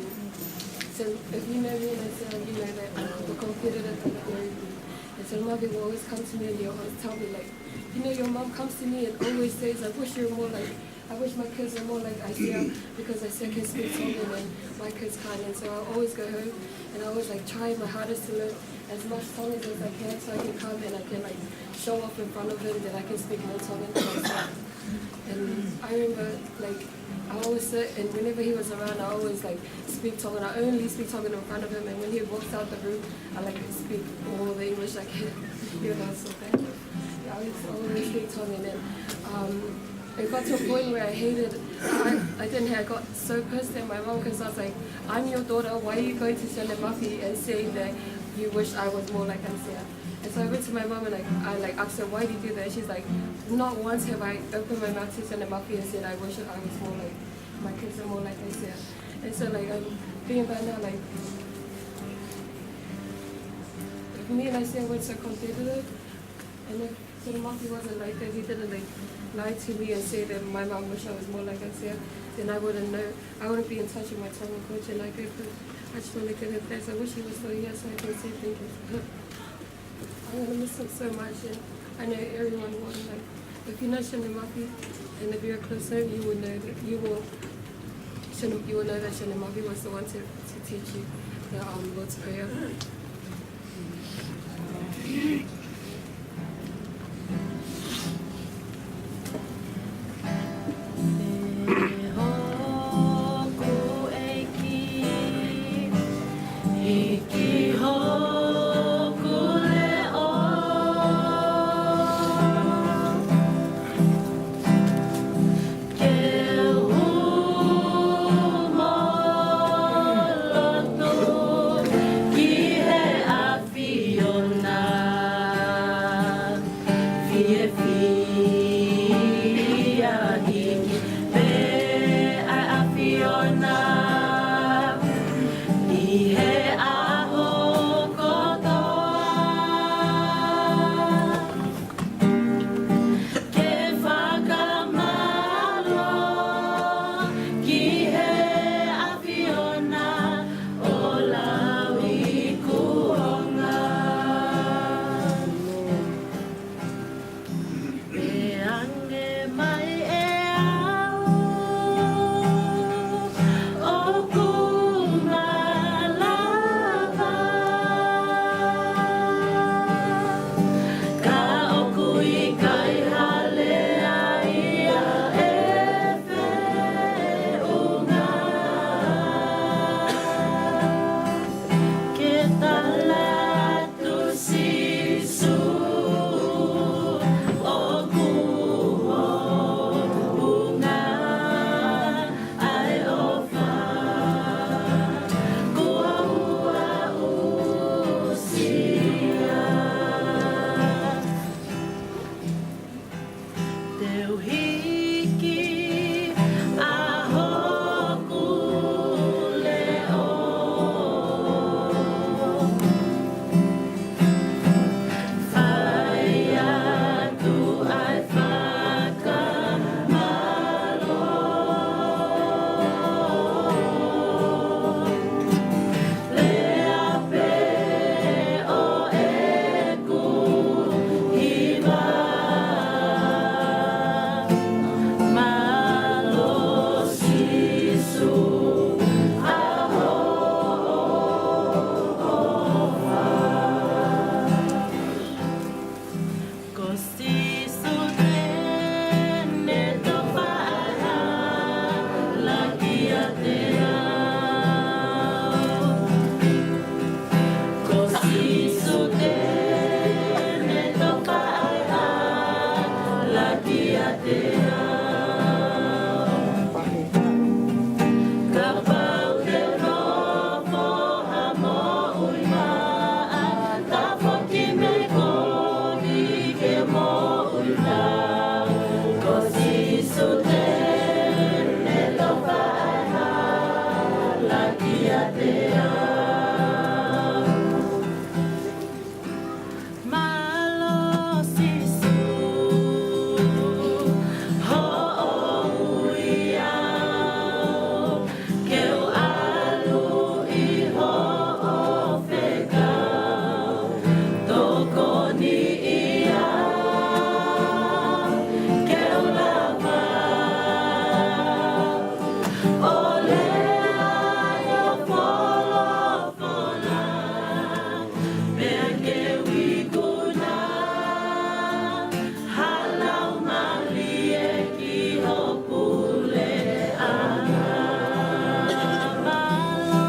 so if you know me and I say, you know that I'm competitive and everything. And so Mummy will always come to me and he'll always tell me, like, you know, your mom comes to me and always says, "I wish you were more like I wish my kids were more like Isaiah because Isaiah can speak Tongan and my kids can't. And so I always go home and I always like try my hardest to learn as much Tongan as I can so I can come and I can like show off in front of him that I can speak more Tongan than Isaiah. And I remember like I always sit and whenever he was around I always like speak Tongan. I only speak Tongan in front of him and when he walks out the room I like speak all the English I can. You know, so bad. Yeah, I always speak Tongan and um, it got to a point where I hated, I, I didn't hate, I got so pissed at my mom because I was like, "I'm your daughter, why are you going to Sene Mafi and saying that you wish I was more like Isaiah?" And so I went to my mom and I, I like asked her, "Why do you do that?" She's like, "Not once have I opened my mouth to Sene Mafi and said I wish I was more like, my kids are more like Isaiah." And so like I'm thinking about now like, if me and Isaiah weren't so competitive, and if Sene Mafi wasn't like that, he didn't like lie to me and say that my mom wish I was more like Isaiah, then I wouldn't know. I wouldn't be in touch with my Tongan culture like that. But I just want to give him thanks. I wish he was still here so I can say thank you. I'm gonna miss him so much, and I know everyone will. Like, if you know Sene Mafi, and if you're close to him, you will know that you will. Sene, you will know that Sene Mafi was the one to, to teach you the um, Lord's Prayer. Sīsū te ne tofa ʻa e hala kiate au. Ko Sīsū te ne tofa ʻa e hala kiate au. Kapau te u nofo ha moʻui maʻa, ka foki mei kovi ke moʻui lau. Ko Sīsū te ne tofa ʻa e hala kiate au. Mālō Sīsū, hoʻo ui au ke u ʻalu ʻi hoʻo fekau. Tokoni au ke u lava ʻo lea ʻi ho folofola, pea ke u ikuna ha laumālie ki ho puleʻanga. Mālō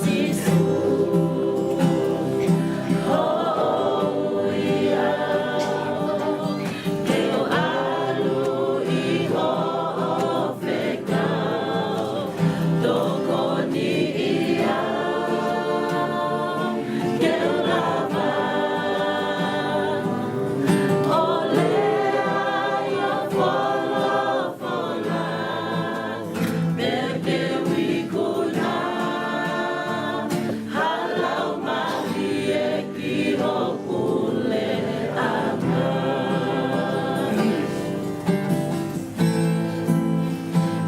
Sīsū, hoʻo ui au ke u ʻalu ʻi hoʻo fekau. Tokoni au ke u lava ʻo lea ʻi ho folofola, pea ke u ikuna ha laumālie ki ho puleʻanga.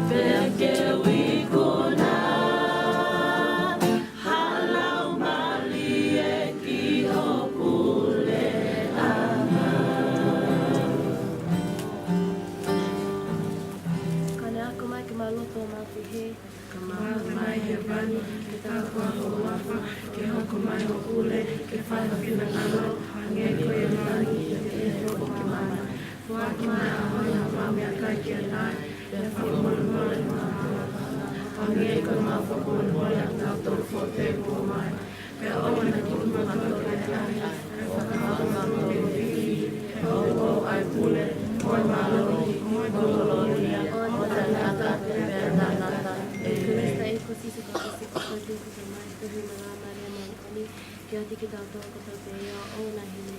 Pea ke u ikuna ha laumālie ki ho puleʻanga. Ka ne ako mai ke mau lotu ʻo mau pehē: Ka mau Tamai ʻi hēvani, ke tautea ho huafa, ke hoko mai ho pule, ke fai ho finangalo, hangē ko ia ʻi langi, ke pehē foki ʻi māmani. Foaki mai ʻaho ni haʻamau meʻakai ʻanenai, pea fakamolemole kimautolu, hangē ko ʻemau fakamolemole ʻa kinautolu ʻoku fakamolemole kimautolu. Pea ʻoua naʻa tuku kimautolu ki he ʻahiʻahi, kae fakahā kimautolu mei he kovi, he ʻoku ʻoʻou ʻa e pule, mo e mālohi, mo e kolōlia, ʻo taʻengata pea taʻengata. ʻĒmeni. Ko Sīsū Kalaisi, ko e Tamai, ko e Laumālie Māʻoniʻoni, ke ʻoatu kiate kitautolu kotoa pē ʻa e ʻofa ʻi he ʻaho ni.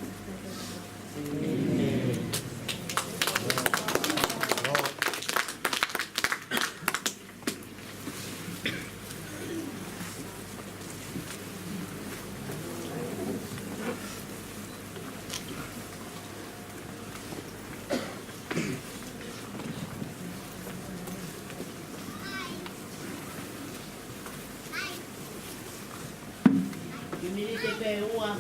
Kiʻi miniti pē ʻe ua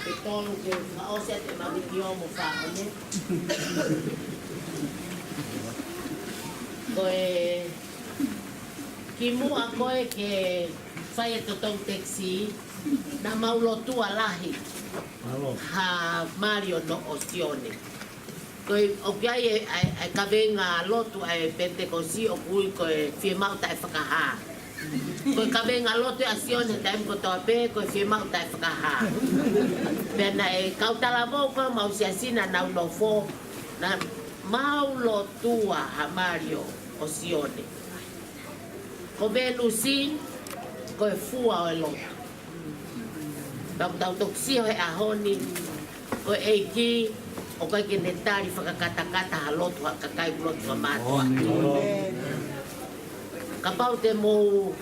pe tolu ke fakaʻosi atu ʻemau ʻikiʻo mo fāʻone. Ko e kimuʻa ko ē ke fai e totongi tekisi, naʻa mau lotua lahi ha Mario no ʻo Sione. Ko e, ʻoku ʻi ai e, ʻa e, ʻa e kaveinga lotu ʻa e Penitekosi ʻoku ui ko e fiemaʻu taʻefakahā. Ko e kaveinga lotu ʻa Sione he taimi kotoa pē, ko e fiemaʻu taʻefakahā. Pea naʻe kau talavou ko ē homau siasi naʻa nau nofo, naʻa mau lotua ha Mario ʻo Sione. Ko Venusi, ko e fua ʻo e lotu. Pea ʻoku tau toki sio he ʻaho ni, ko e ʻEiki, ʻoku ʻikai ke ne tali fakakatakata ha lotu ʻa e kakai ʻoku lotu fakamātoato. Kapau te mou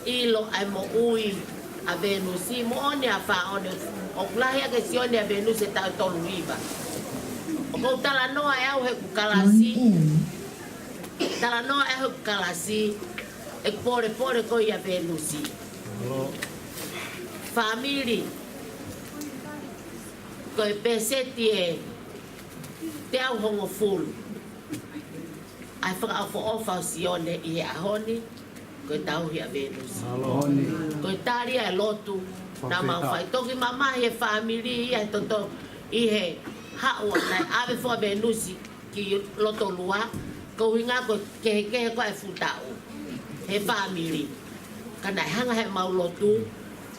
ʻilo ʻa e moʻui ʻa Venusi, moʻoni ʻa fāʻone, ʻoku lahi ange ʻa Sione ʻia Venusi he taʻu ʻe tolu hiva. ʻOku ou talanoa ʻe au heʻeku kalasi, talanoa ʻe au heʻeku kalasi, ʻeku pōlepole ko ia ʻa Venusi. Fāmili, ko e pēseti ʻe teau hongofulu ʻa e fakaʻofoʻofa ʻo Sione ʻi he ʻaho ni, ko e tauhi ʻa Venusi. Ko e tali ʻa e lotu naʻa mau fai. Toki mamahi e fāmili ia he toto ʻi he haʻu ʻo naʻe ʻave foki ʻa Venusi ki Lotolua, ko e ʻuhinga ko e kehekehe ko ē e fuʻu taʻu he fāmili. Ka naʻe hanga heʻemau lotu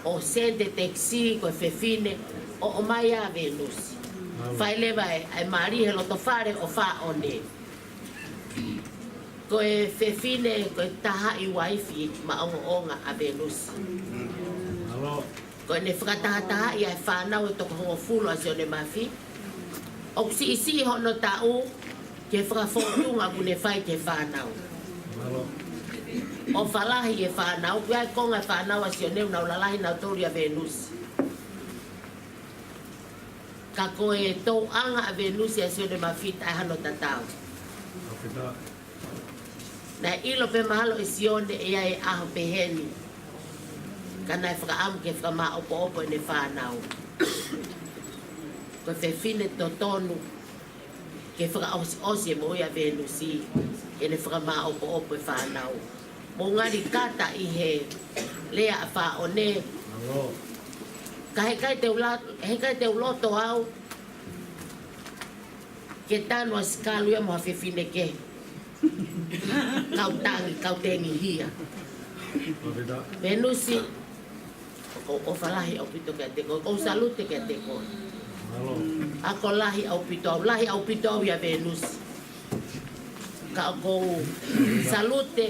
ʻo send e taxi ko e fefine ʻo ʻomai ʻa Venusi. Fai leva e, e mali he loto fale ʻo Faʻone. Ko e fefine, ko e tahaʻi uaifi maʻongoʻonga ʻa Venusi. Ko ʻene fakatahatahaʻi ʻa e fānau ʻe toko hongofulu ʻa Sione Mafi. ʻOku siʻisiʻi hono taʻu ki he fakafōtunga ʻoku ne fai ki he fānau. ʻOfa lahi e fānau, ko e konga e fānau ʻa Sione ʻoku nau lalahi nautolu ʻia Venusi. Ka ko e tōʻanga ʻa Venusi ʻia Sione Mafi taʻe hano tatau. Naʻe ʻilo pē mahalo ʻe Sione ʻe ʻi ai e ʻaho pehē ni. Ka naʻe fakaʻamu ke fakamāʻopoʻopo ʻene fānau. Ko e fefine totonu ke fakaʻosiʻosi e moʻui ʻa Venusi, ke ne fakamāʻopoʻopo e fānau. Mou ngali kata ʻi he lea ʻa Faʻone. Ka heʻikai te u la-, heʻikai te u loto au ke tanu ʻa Sikalu ia mo ha fefine kehe. Kau tangi, kau tengihia. Venusi, ʻoku ou ʻofa lahi ʻaupito kiate koe, ʻoku ou salute kiate koe. Ako lahi ʻaupito au, lahi ʻaupito au ʻia Venusi. Ka ʻoku ou salute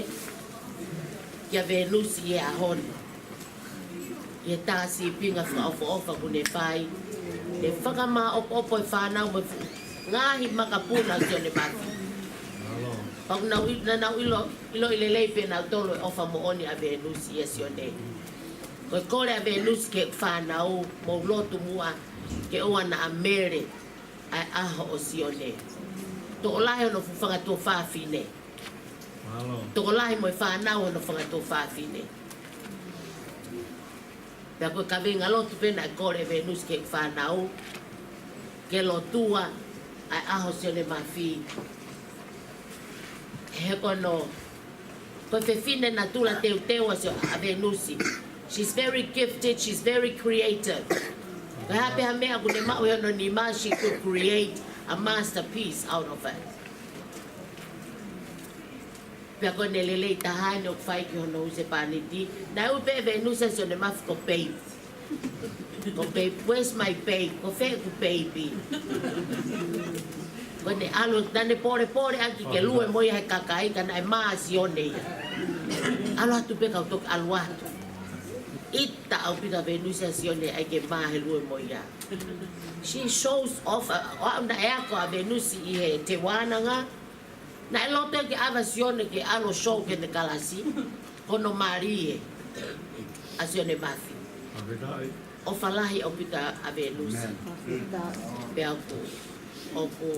kia Venusi he ʻaho ni. ʻI he tā sīpinga fakaʻofoʻofa ʻoku ne fai. Ne fakamāʻopoʻopo e fānau mo e fuʻu ngaahi makapuna ʻo Sione Mafi. Pea ʻoku nau ʻi-, naʻa nau ʻilo, ʻiloʻi lelei pē nautolu e ʻofa moʻoni ʻa Venusi ʻia Sione. Ko e kole ʻa Venusi ki he fānau, mou lotu muʻa ke ʻoua naʻa mele ʻa e ʻaho ʻo Sione. Tokolahi hono fuʻu fanga tuofāfine. Tokolahi mo e fānau hono fanga tuofāfine. Pea ko e kaveinga lotu pē naʻe kole ʻe Venusi ki he fānau, ke lotua ʻa e ʻaho ʻo Sione Mafi. He ko hono, ko e fefine natula teuteu ʻa Sio-, ʻa Venusi. She's very gifted, she's very creative. Ko e hā pē ha meʻa ʻoku ne maʻu ʻi hono nima, she could create a masterpiece out of it. Pea ko ʻene lelei taha ʻeni ʻoku fai ki hono husepāniti. Naʻe ui pē ʻe Venusi ʻa Sione Mafi ko Baby. Ko Baby, where's my baby? Ko fē ʻeku baby? Ko ʻene ʻalu, naʻa ne pōlepole ʻaki ke lue mo ia he kakai, ka naʻe mā ʻa Sione ia. ʻAlu atu pē kau toki ʻalu atu. ʻIta ʻaupito ʻa Venusi ʻa Sione ʻai ke mā he lue mo ia. She shows off, ʻa, ʻo aʻu naʻe ako ʻa Venusi ʻi he Taiwan ʻanga, naʻe loto ke ʻave ʻa Sione ke ʻalu ʻo show ki heʻene kalasi, ko hono mālie ʻa Sione Mafi. ʻOfa lahi ʻaupito ʻa Venusi. Pea ʻoku, ʻoku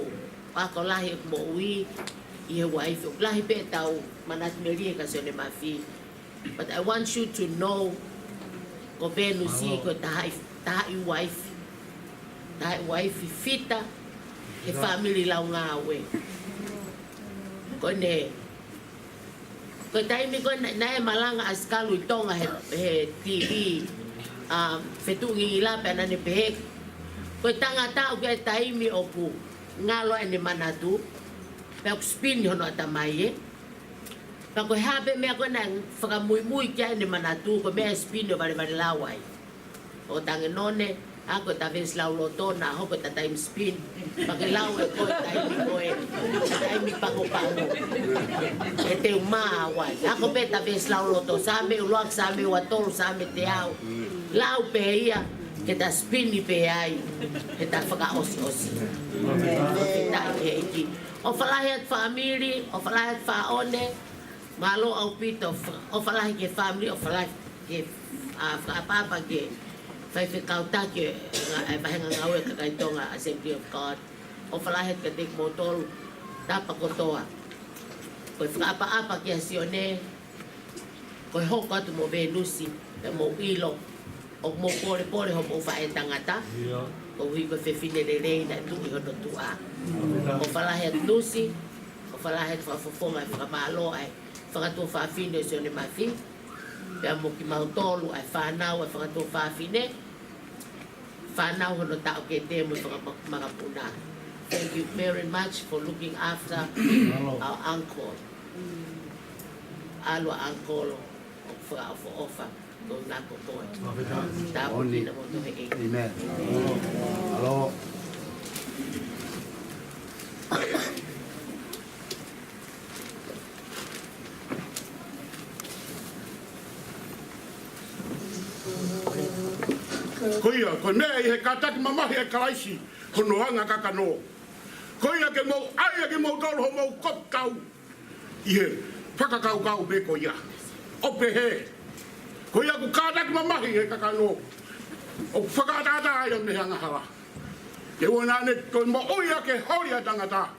ako lahi ʻeku moʻui ʻi he uaifi. ʻOku lahi pē ʻetau manatu melie kia Sione Mafi. But I want you to know, ko Venusi ko e tahaʻi, tahaʻi uaifi. Tahaʻi uaifi fita he fāmili lau ngāue. Ko ʻene, ko e taimi ko ē naʻe, naʻe malanga ʻa Sikalu ʻi Tonga he, he TV, um, Fetuʻu Ngingila pea naʻa ne pehē, ko e tangata ʻoku ʻi ai e taimi ʻoku ngalo ʻene manatu, pea ʻoku spin hono ʻatamai ē. Pea ko e hā pē meʻa ko ē naʻe fakamuimui ki ai ʻene manatu, ko e meʻa ʻe spin ʻo valevale lau ai. ʻO tangi none, ʻa ko e tavesi lauloto naʻa hoko ʻeta taimi spin. Pea ke lau ʻe koe taimi ko ē, taimi pangopango. ʻE te u mā au ai. ʻA ko pē tavesi lauloto, Saame ʻuluaki, Saame uatolu, Saame teau. Lau pē ia, ke ta spin pē ai, ke ta fakaʻosiʻosi. Fakafetaʻi ki he ʻEiki. ʻOfa lahi atu fāmili, ʻofa lahi atu Faʻone, mālō ʻaupito, fa-, ʻofa lahi ki he fāmili, ʻofa lahi ki he, ʻa, fakaʻapaʻapa ki he faifekau taki, ngā, e, vahenga ngāue kakai Tonga Assembly of God. ʻOfa lahi atu kiate kimoutolu, tapa kotoa. Ko e fakaʻapaʻapa kia Sione, ko e hoko atu mo Venusi, pea mou ʻilo, ʻoku mou pōlepole hoʻomou faʻētangata, koeʻuhi ko e fefine lelei naʻe tuʻu ʻi hono tuʻa. ʻOfa lahi atu Nusi, ʻofa lahi atu fakafofonga e fakamālō ʻa e fanga tuofāfine ʻo Sione Mafi, pea mo kimautolu ʻa e fānau ʻa e fanga tuofāfine, fānau hono taʻokete mo e fakamakapuna. Thank you very much for looking after our uncle. ʻAlu ʻa uncle ʻo fakaʻofoʻofa ko ngā kokoe. Tāpuekina mo tohe e. Amen. Alo. Ko ia, ko e meʻa ʻi he kātaki mamahi ʻa Kalaisi hono anga kakano. Ko ia ke mou ʻai ʻa kimoutolu homou kopu tau ʻi he fakakaukau pē ko ia. ʻO pehē, ko ia ʻoku kātaki mamahi he kakano, ʻoku fakaʻataʻatā ia mei he angahala. Ke ʻoua naʻa ne toe moʻui ʻaki e holi ʻa e tangata,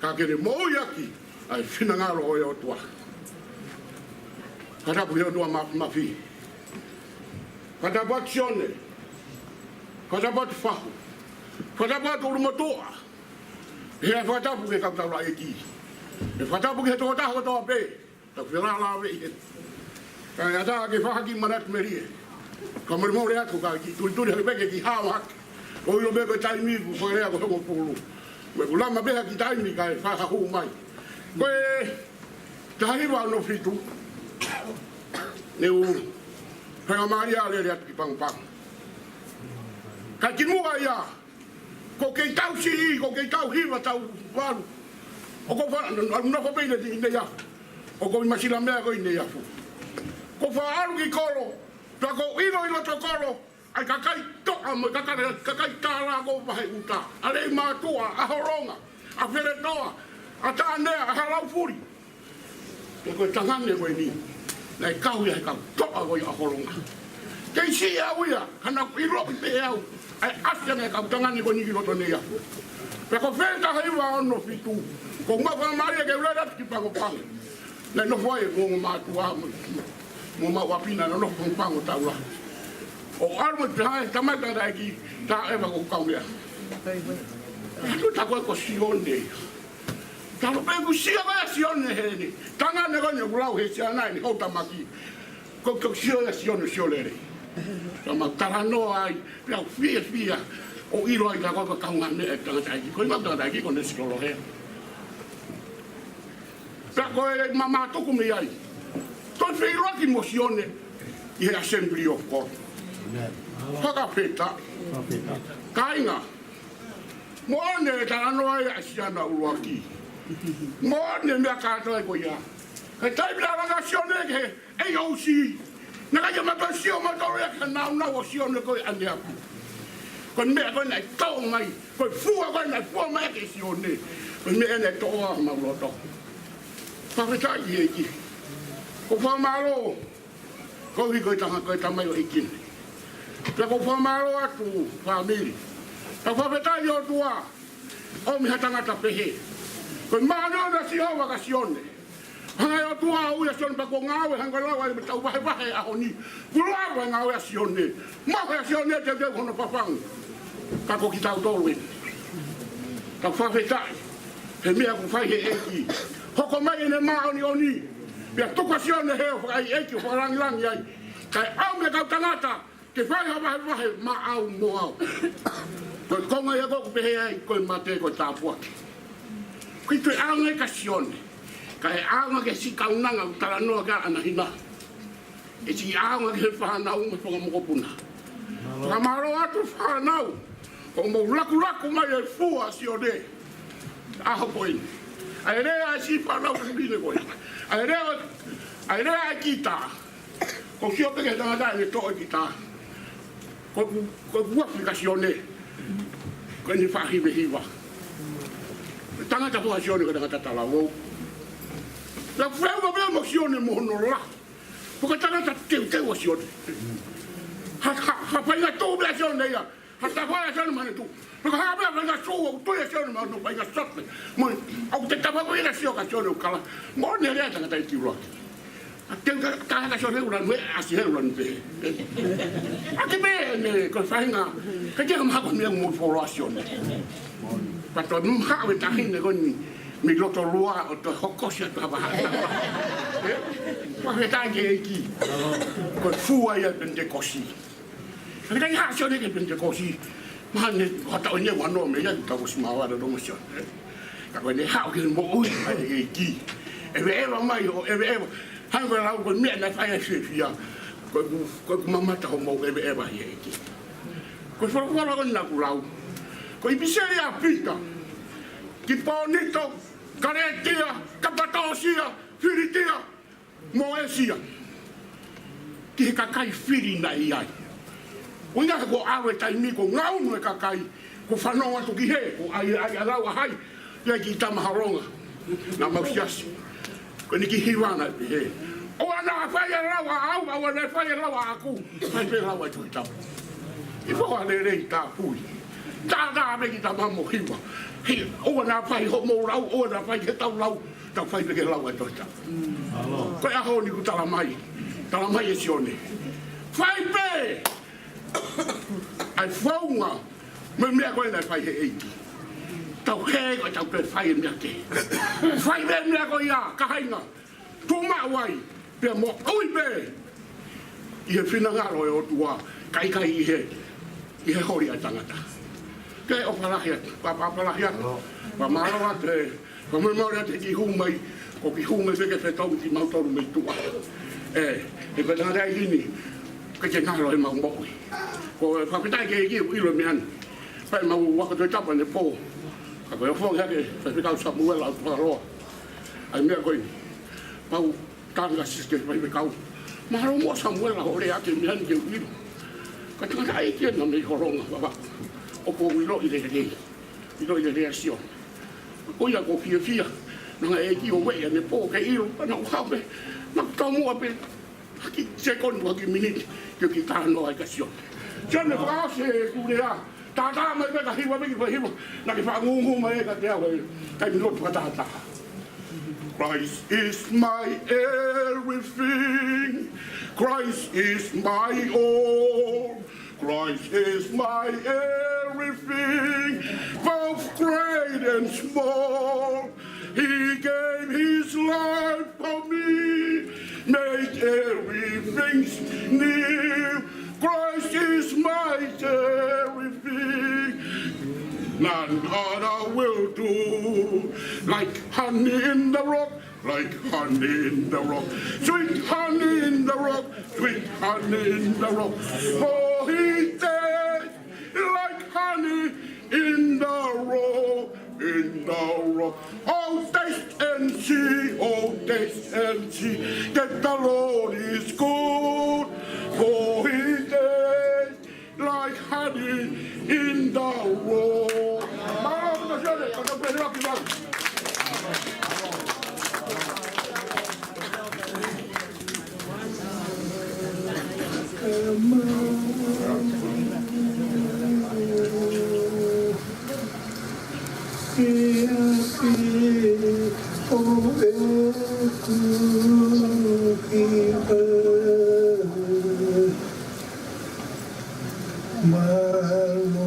ka ke ne moʻui ʻaki ʻa e finangalo ʻo e ʻOtua. Fakatapu ki he ʻOtua Mā-, Māfimafi. Fakatapu atu Sione. Fakatapu atu Fahu. Fakatapu atu ʻUlumotuʻa. He fakatapu ki he kau taulaʻeiki. He fakatapu ki he tokotaha kotoa pē. Tau felālāveʻi he. Kae ʻatā ke fakahā ki he manatu melie. Ka molemole atu ka kiʻi tulituli hake pē ke kiʻi hao hake. ʻOku ʻilo pē ko e taimi kuo fakalea ko e hongofulu. Mo ʻeku lama pē ha kiʻi taimi kae fakahū mai. Ko e taha hiva ono fitu. Ne u faingamālie ʻo lele atu ki Pagopago. Kae kimuʻa ia, ʻoku ou kei taʻu siʻi, ʻoku ou kei taʻu hiva, taʻu valu. ʻOku ou fa-, ʻalu nofo pē ʻi Neiafu. ʻOku ou ʻi Masilamea ko ē ʻi Neiafu. ʻOku ou faʻa ʻalu ki kolo, pea ʻoku ou ʻilo ʻi loto kolo ʻa e kakai toʻa mo e kakai, kakai tālā ko ē vahe ʻuta. ʻA Leimātuʻa, ʻa Holonga, ʻa Feletoa, ʻa Taʻanea, ʻa Halaufuli. Pea ko e tangane ko eni naʻe kau ia he kau toʻa ko ia ʻa Holonga. Kei siʻi au ia, ka naʻa ku ʻiloʻi pē ʻe au ʻa e ʻasi ange ʻa e kau tangane ko eni ki loto Neiafu. Pea ko e taha hiva ono fitu, ʻoku ou maʻu faingamālie ke u lele atu ki Pagopago. Naʻe nofo ai ʻeku ongo mātuʻa mo, mo ʻemau ʻapi naʻa nau nofo Pagopago taʻu lahi. ʻO ʻalu mo e tamai tangataʻeiki, tā ʻeva ko e kau meʻa. Atu tā ko e ko Sione. Talo pē ʻeku sio ko ē ʻa Sione heni. Tangane ko eni ʻoku lau he siana ʻi he houtamaki. Ko, ko e sio ʻa Sione, sio lelei. Ka mau talanoa ai, pea u fiefia ʻo ʻilo ai tā ko e ko e kaungāmeʻa ʻa e tangataʻeiki. Ko e mau tangataʻeiki ko Nesi Lolohea. Pea ko e mamā tuku mei ai. Toe feʻiloaki mo Sione ʻi he Assembly of God. Fakafetaʻi. Kāinga. Moʻoni e talanoa ia ʻa Siana ʻUluaki. Moʻoni e meʻa kātoa ko ia. He taimi naʻe langa ʻa Sione ki he A O C. Naʻe ʻikai ke mātuʻa sio mātuʻa ia ki he nāunau ʻo Sione ko ē ʻaneafi. Ko e meʻa ko ē naʻe tō mai. Ko e fua ko ē naʻe fua mai ʻaki ʻe Sione. Ko e meʻa naʻe tō ʻa homau loto. Fakafetaʻi ki he ʻEiki. ʻOku ou fakamālō. Koeʻuhi ko e tama-, ko e tamaioʻeiki ni. Pea ʻoku ou fakamālō atu fāmili. Tau fakafetaʻi ʻOtua. ʻOmi ha tangata pehē. Ko e māʻoniʻoni ʻa Sihova kia Sione. Hanga ʻe he ʻOtua ʻo ui ʻa Sione pea kuo ngāue hangē ko e lau ʻa e tau vahevahe ʻaho ni. Kuo lau ʻa e ngāue ʻa Sione. Mohe ʻa Sione teuteu hono fafangu. Ka ko kitautolu eni. Tau fakafetaʻi he meʻa kuo fai ʻe he ʻEiki. Hoko mai ʻene māʻoniʻoni. Pea tuku ʻa Sione he ʻo fakaʻeiʻeiki ʻo fakalāngilangiʻi ai. Kae ʻomi e kau tangata ke fai ha vahevahe maʻau mo au. Ko e konga ia ʻoku pehē ai, ko e mate ko e tāpuaki. ʻIkai toe ʻaonga ia kia Sione. Kae ʻaonga ki he siʻi kaunanga ʻoku talanoa ki ai ʻanehina. ʻE siʻi ʻaonga ki he fānau mo e fanga mokopuna. Fakamālō atu fānau. ʻOku mou lakulaku mai e fua ʻa Sione. ʻAho ko eni. ʻA e lea ʻa e siʻi fānau fefine ko ē. ʻA e lea, ʻa e lea ʻa e kita. ʻOku ou sio pē ki he tangata ʻene toʻo e kita. Ko, ko, ko e fua kia Sione. Ko ʻene faʻahivehiva. Tangata fua Sione ko e tangata talavou. Naʻa ku feʻunga pē mo Sione mo hono lahi. Ko e tangata teuteu ʻa Sione. Ha, ha, ha faʻahinga tō pē ʻa Sione ia. Ha tafa ʻa Sione mane tu. Pea ko e hā pē ha faʻahinga sō ʻoku tui ʻa Sione mo hono faʻahinga sote. Mo, ʻoku te tafa ko ia sio kia Sione ʻoku kala. Moʻoni e lea ʻa e tangataʻeiki ʻuluaki. ʻA e teu ka, ka, kia Sione ʻuluaki, ʻasi he ʻuluaki pē. ʻA e kiʻi meʻa eni ko e faʻahinga. Ka kia ka maha ko e meʻa mo folo ʻa Sione. Pea toe maha e taʻahine ko eni mei Lotolua ʻo toe hokosia toe vaha. Ē? Fakafetaʻi ki he ʻEiki. Ko e fua ia ʻo e Penitekosi. Ka ʻikai ha Sione ki he Penitekosi. Mahalo ko e taʻu ʻeni ʻoku ʻi ai ʻetau ʻosi māvae ʻa Tōmasi Sione. Ka ko ʻene haʻu ki he moʻui ʻa e ʻEiki, ʻeveʻeva mai ʻo ʻeveʻeva. Hangē ko e lau ko e meʻa naʻe fai ʻe he fiefia. Ko ʻeku, ko ʻeku mamata hoʻomou ʻeveʻeva ʻi he ʻEiki. Ko e folofola ko eni naʻa ku lau, ko e ʻipiseli ʻa Pita ki Kōlinitō, Kalētia, Kapatōsia, Filitia, mo ʻĒsia, ki he kakai fili naʻe ʻi ai. ʻUhinga he kuo ʻalu e taimi kuo ngaunu e kakai, kuo fanongo atu ki hē, kuo ʻai, ʻai ʻa e lau ʻa hai, ʻi ai e kiʻi tama Holonga naʻa mau siasi. Ko ʻene kiʻi hiva naʻe pehē: ʻOua naʻa fai e lau ʻaʻau, ʻoua naʻa fai e lau ʻaʻaku, fai pē e lau ʻa e Tohi Tapu. ʻI he foha lelei tāpui. Tātā pē kiʻi tama mo hiva. He ʻoua naʻa fai hoʻomou lau, ʻoua naʻa fai heʻetau lau, tau fai pē ki he lau ʻa e Tohi Tapu. Ko e ʻaho ni kuo tala mai, tala mai ʻe Sione, fai pē ʻa e founga mo e meʻa ko ē naʻe fai ʻe he ʻEiki. Tau hē ko ʻetau pē fai e meʻa kehe. Fai pē e meʻa ko ia, kāinga. Tuʻu maʻu ai, pea moʻui pē ʻi he finangalo ʻo e ʻOtua, kae ʻikai ʻi he, ʻi he holi ʻa e tangata. Ke ʻofa lahi atu, pea, pea ʻofa lahi atu, pea mālō atu e, pea mo e maʻu atu e kiʻi hū mai, ko e kiʻi hū mai fekefetau kimautolu mei tuʻa. ʻE, he ko e tangataʻeiki ni, ʻikai ke ngalo ʻemau moʻui. Ko e fakafetaʻi ki he ʻEiki ʻoku ʻilo e meʻa ni. Pea mau ako Tohi Tapu ʻanepō. Ka ko e ʻofongi hake Faifekau Samuela ʻOtualoa ʻa e meʻa ko eni. Pau tanga sisi ke faifekau. Mahalo muʻa Samuela hoʻo lea ʻaki e meʻa ni ke u ʻilo. Ka tangataʻeiki ena mei Holonga, Vavaku. ʻOku ou ʻiloʻi lelei. ʻIloʻi lelei ʻa Sione. Ko ia ʻoku ou fiefia. Naʻe ʻEiki ʻo ueʻi ʻanepō ke ʻilo. Pea naʻa ku haʻu pē, naʻa ku taumuʻa pē ha kiʻi sekoni, ha kiʻi miniti, ke u kiʻi talanoa ai kia Sione. Sione, fakaʻosi ʻeku lea. Tātā mai pē ka hiva pē kiʻi hiva. Naʻa ke fakangungu mai ē kiate au he taimi lotu fakatātā. Christ is my everything. Christ is my all. Christ is my everything, both great and small. He gave his life for me, made everything new. Christ is my everything. None other will do. Like honey in the rock, like honey in the rock, sweet honey in the rock, sweet honey in the rock. For he tastes like honey in the rock, in the rock. Oh, taste and see, oh, taste and see that the Lord is good. For he tastes like honey in the rock. Mālō, mālō, mālō. Mālō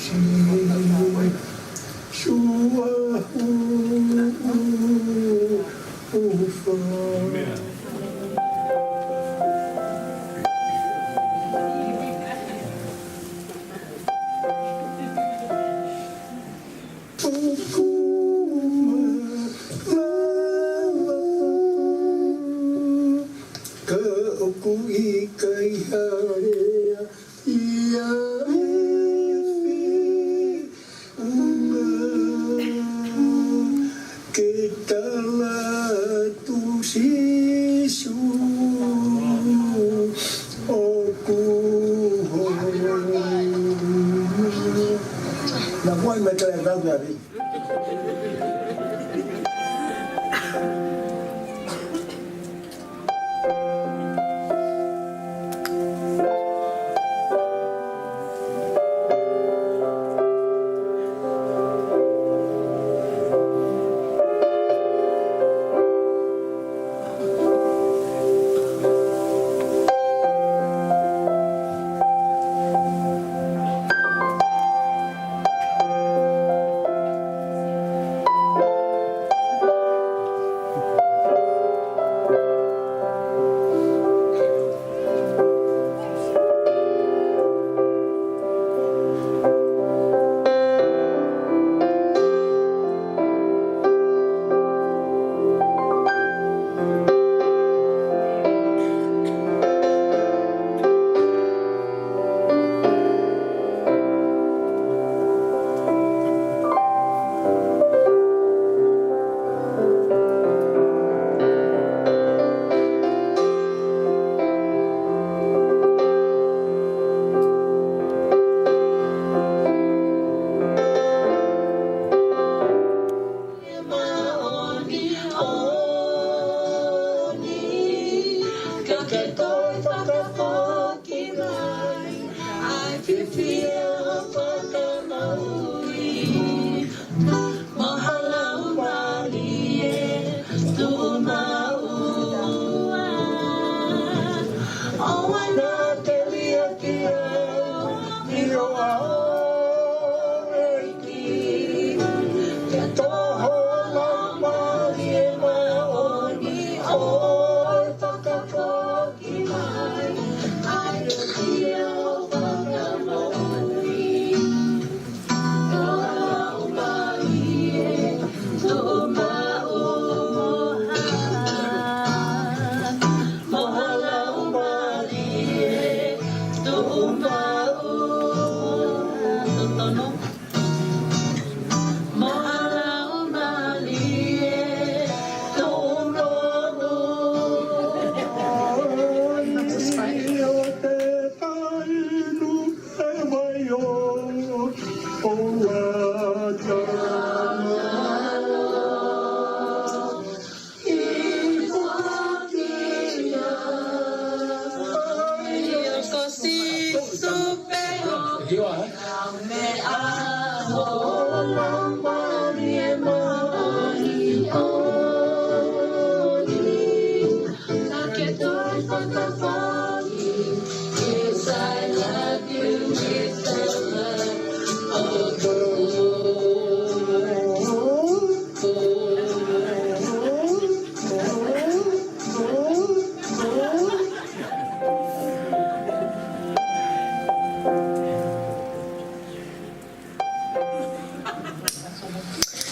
Sīsū ʻa hoʻo ʻofa. ʻOku mālōlō, ka ʻoku ʻikai ha lea ia ʻe feʻunga ke tala atu Sīsū ʻoku hō. Na kuai me tala atu ia.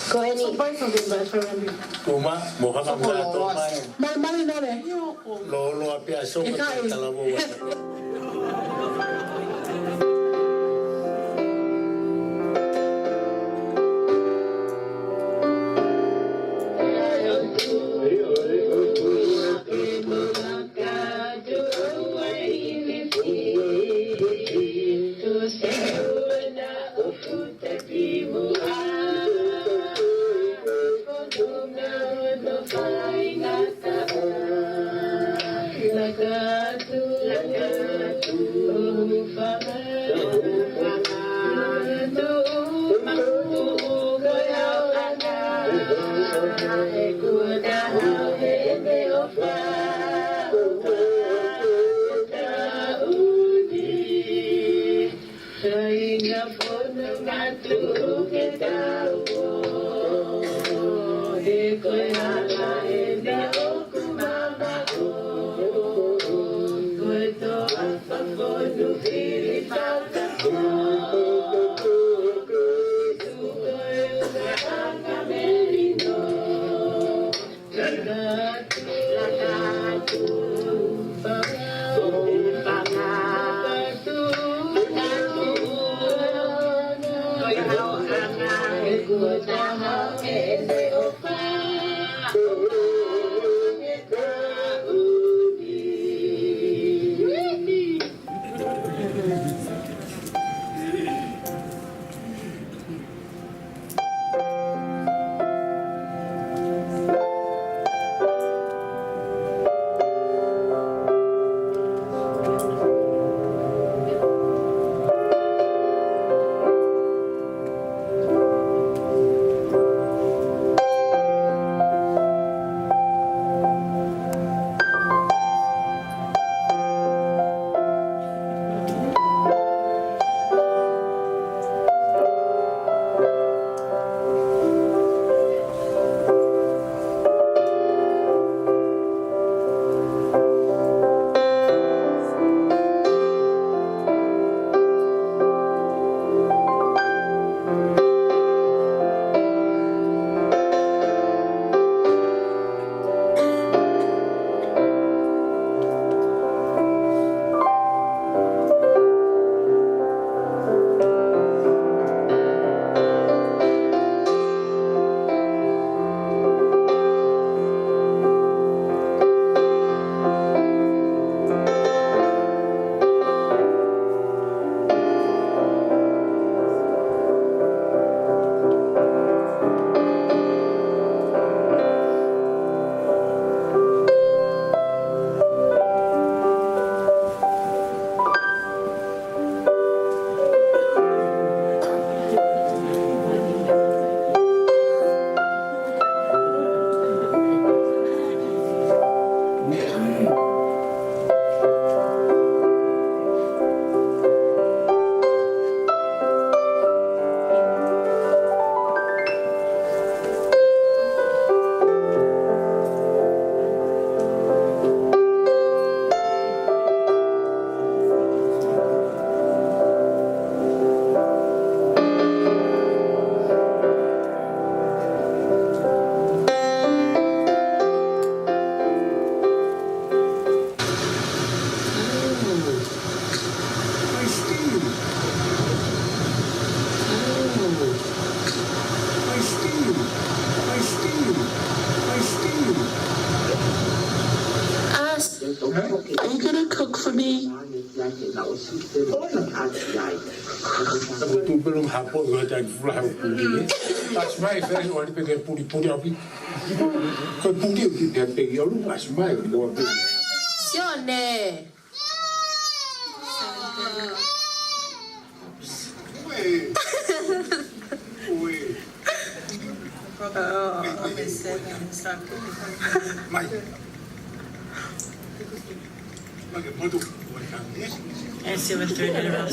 Ko eni. Surprise of the veteran. Tuma, mo hanga mea tō mai. Mai, mai, nore. Lōloa pē ʻa Soka. ʻIkai. Talavou atu. Kāinga fonu ngatu ke tau ō. He ko e hala ʻena ʻoku mamaʻo. Ko e toafa fonu fili fakatō. Tuku e anga melino. Ask, are you gonna cook for me? That's my favorite one, because puli puli api. Ko e puli api, puli api, alu, that's my one. Sione. And see what they're doing.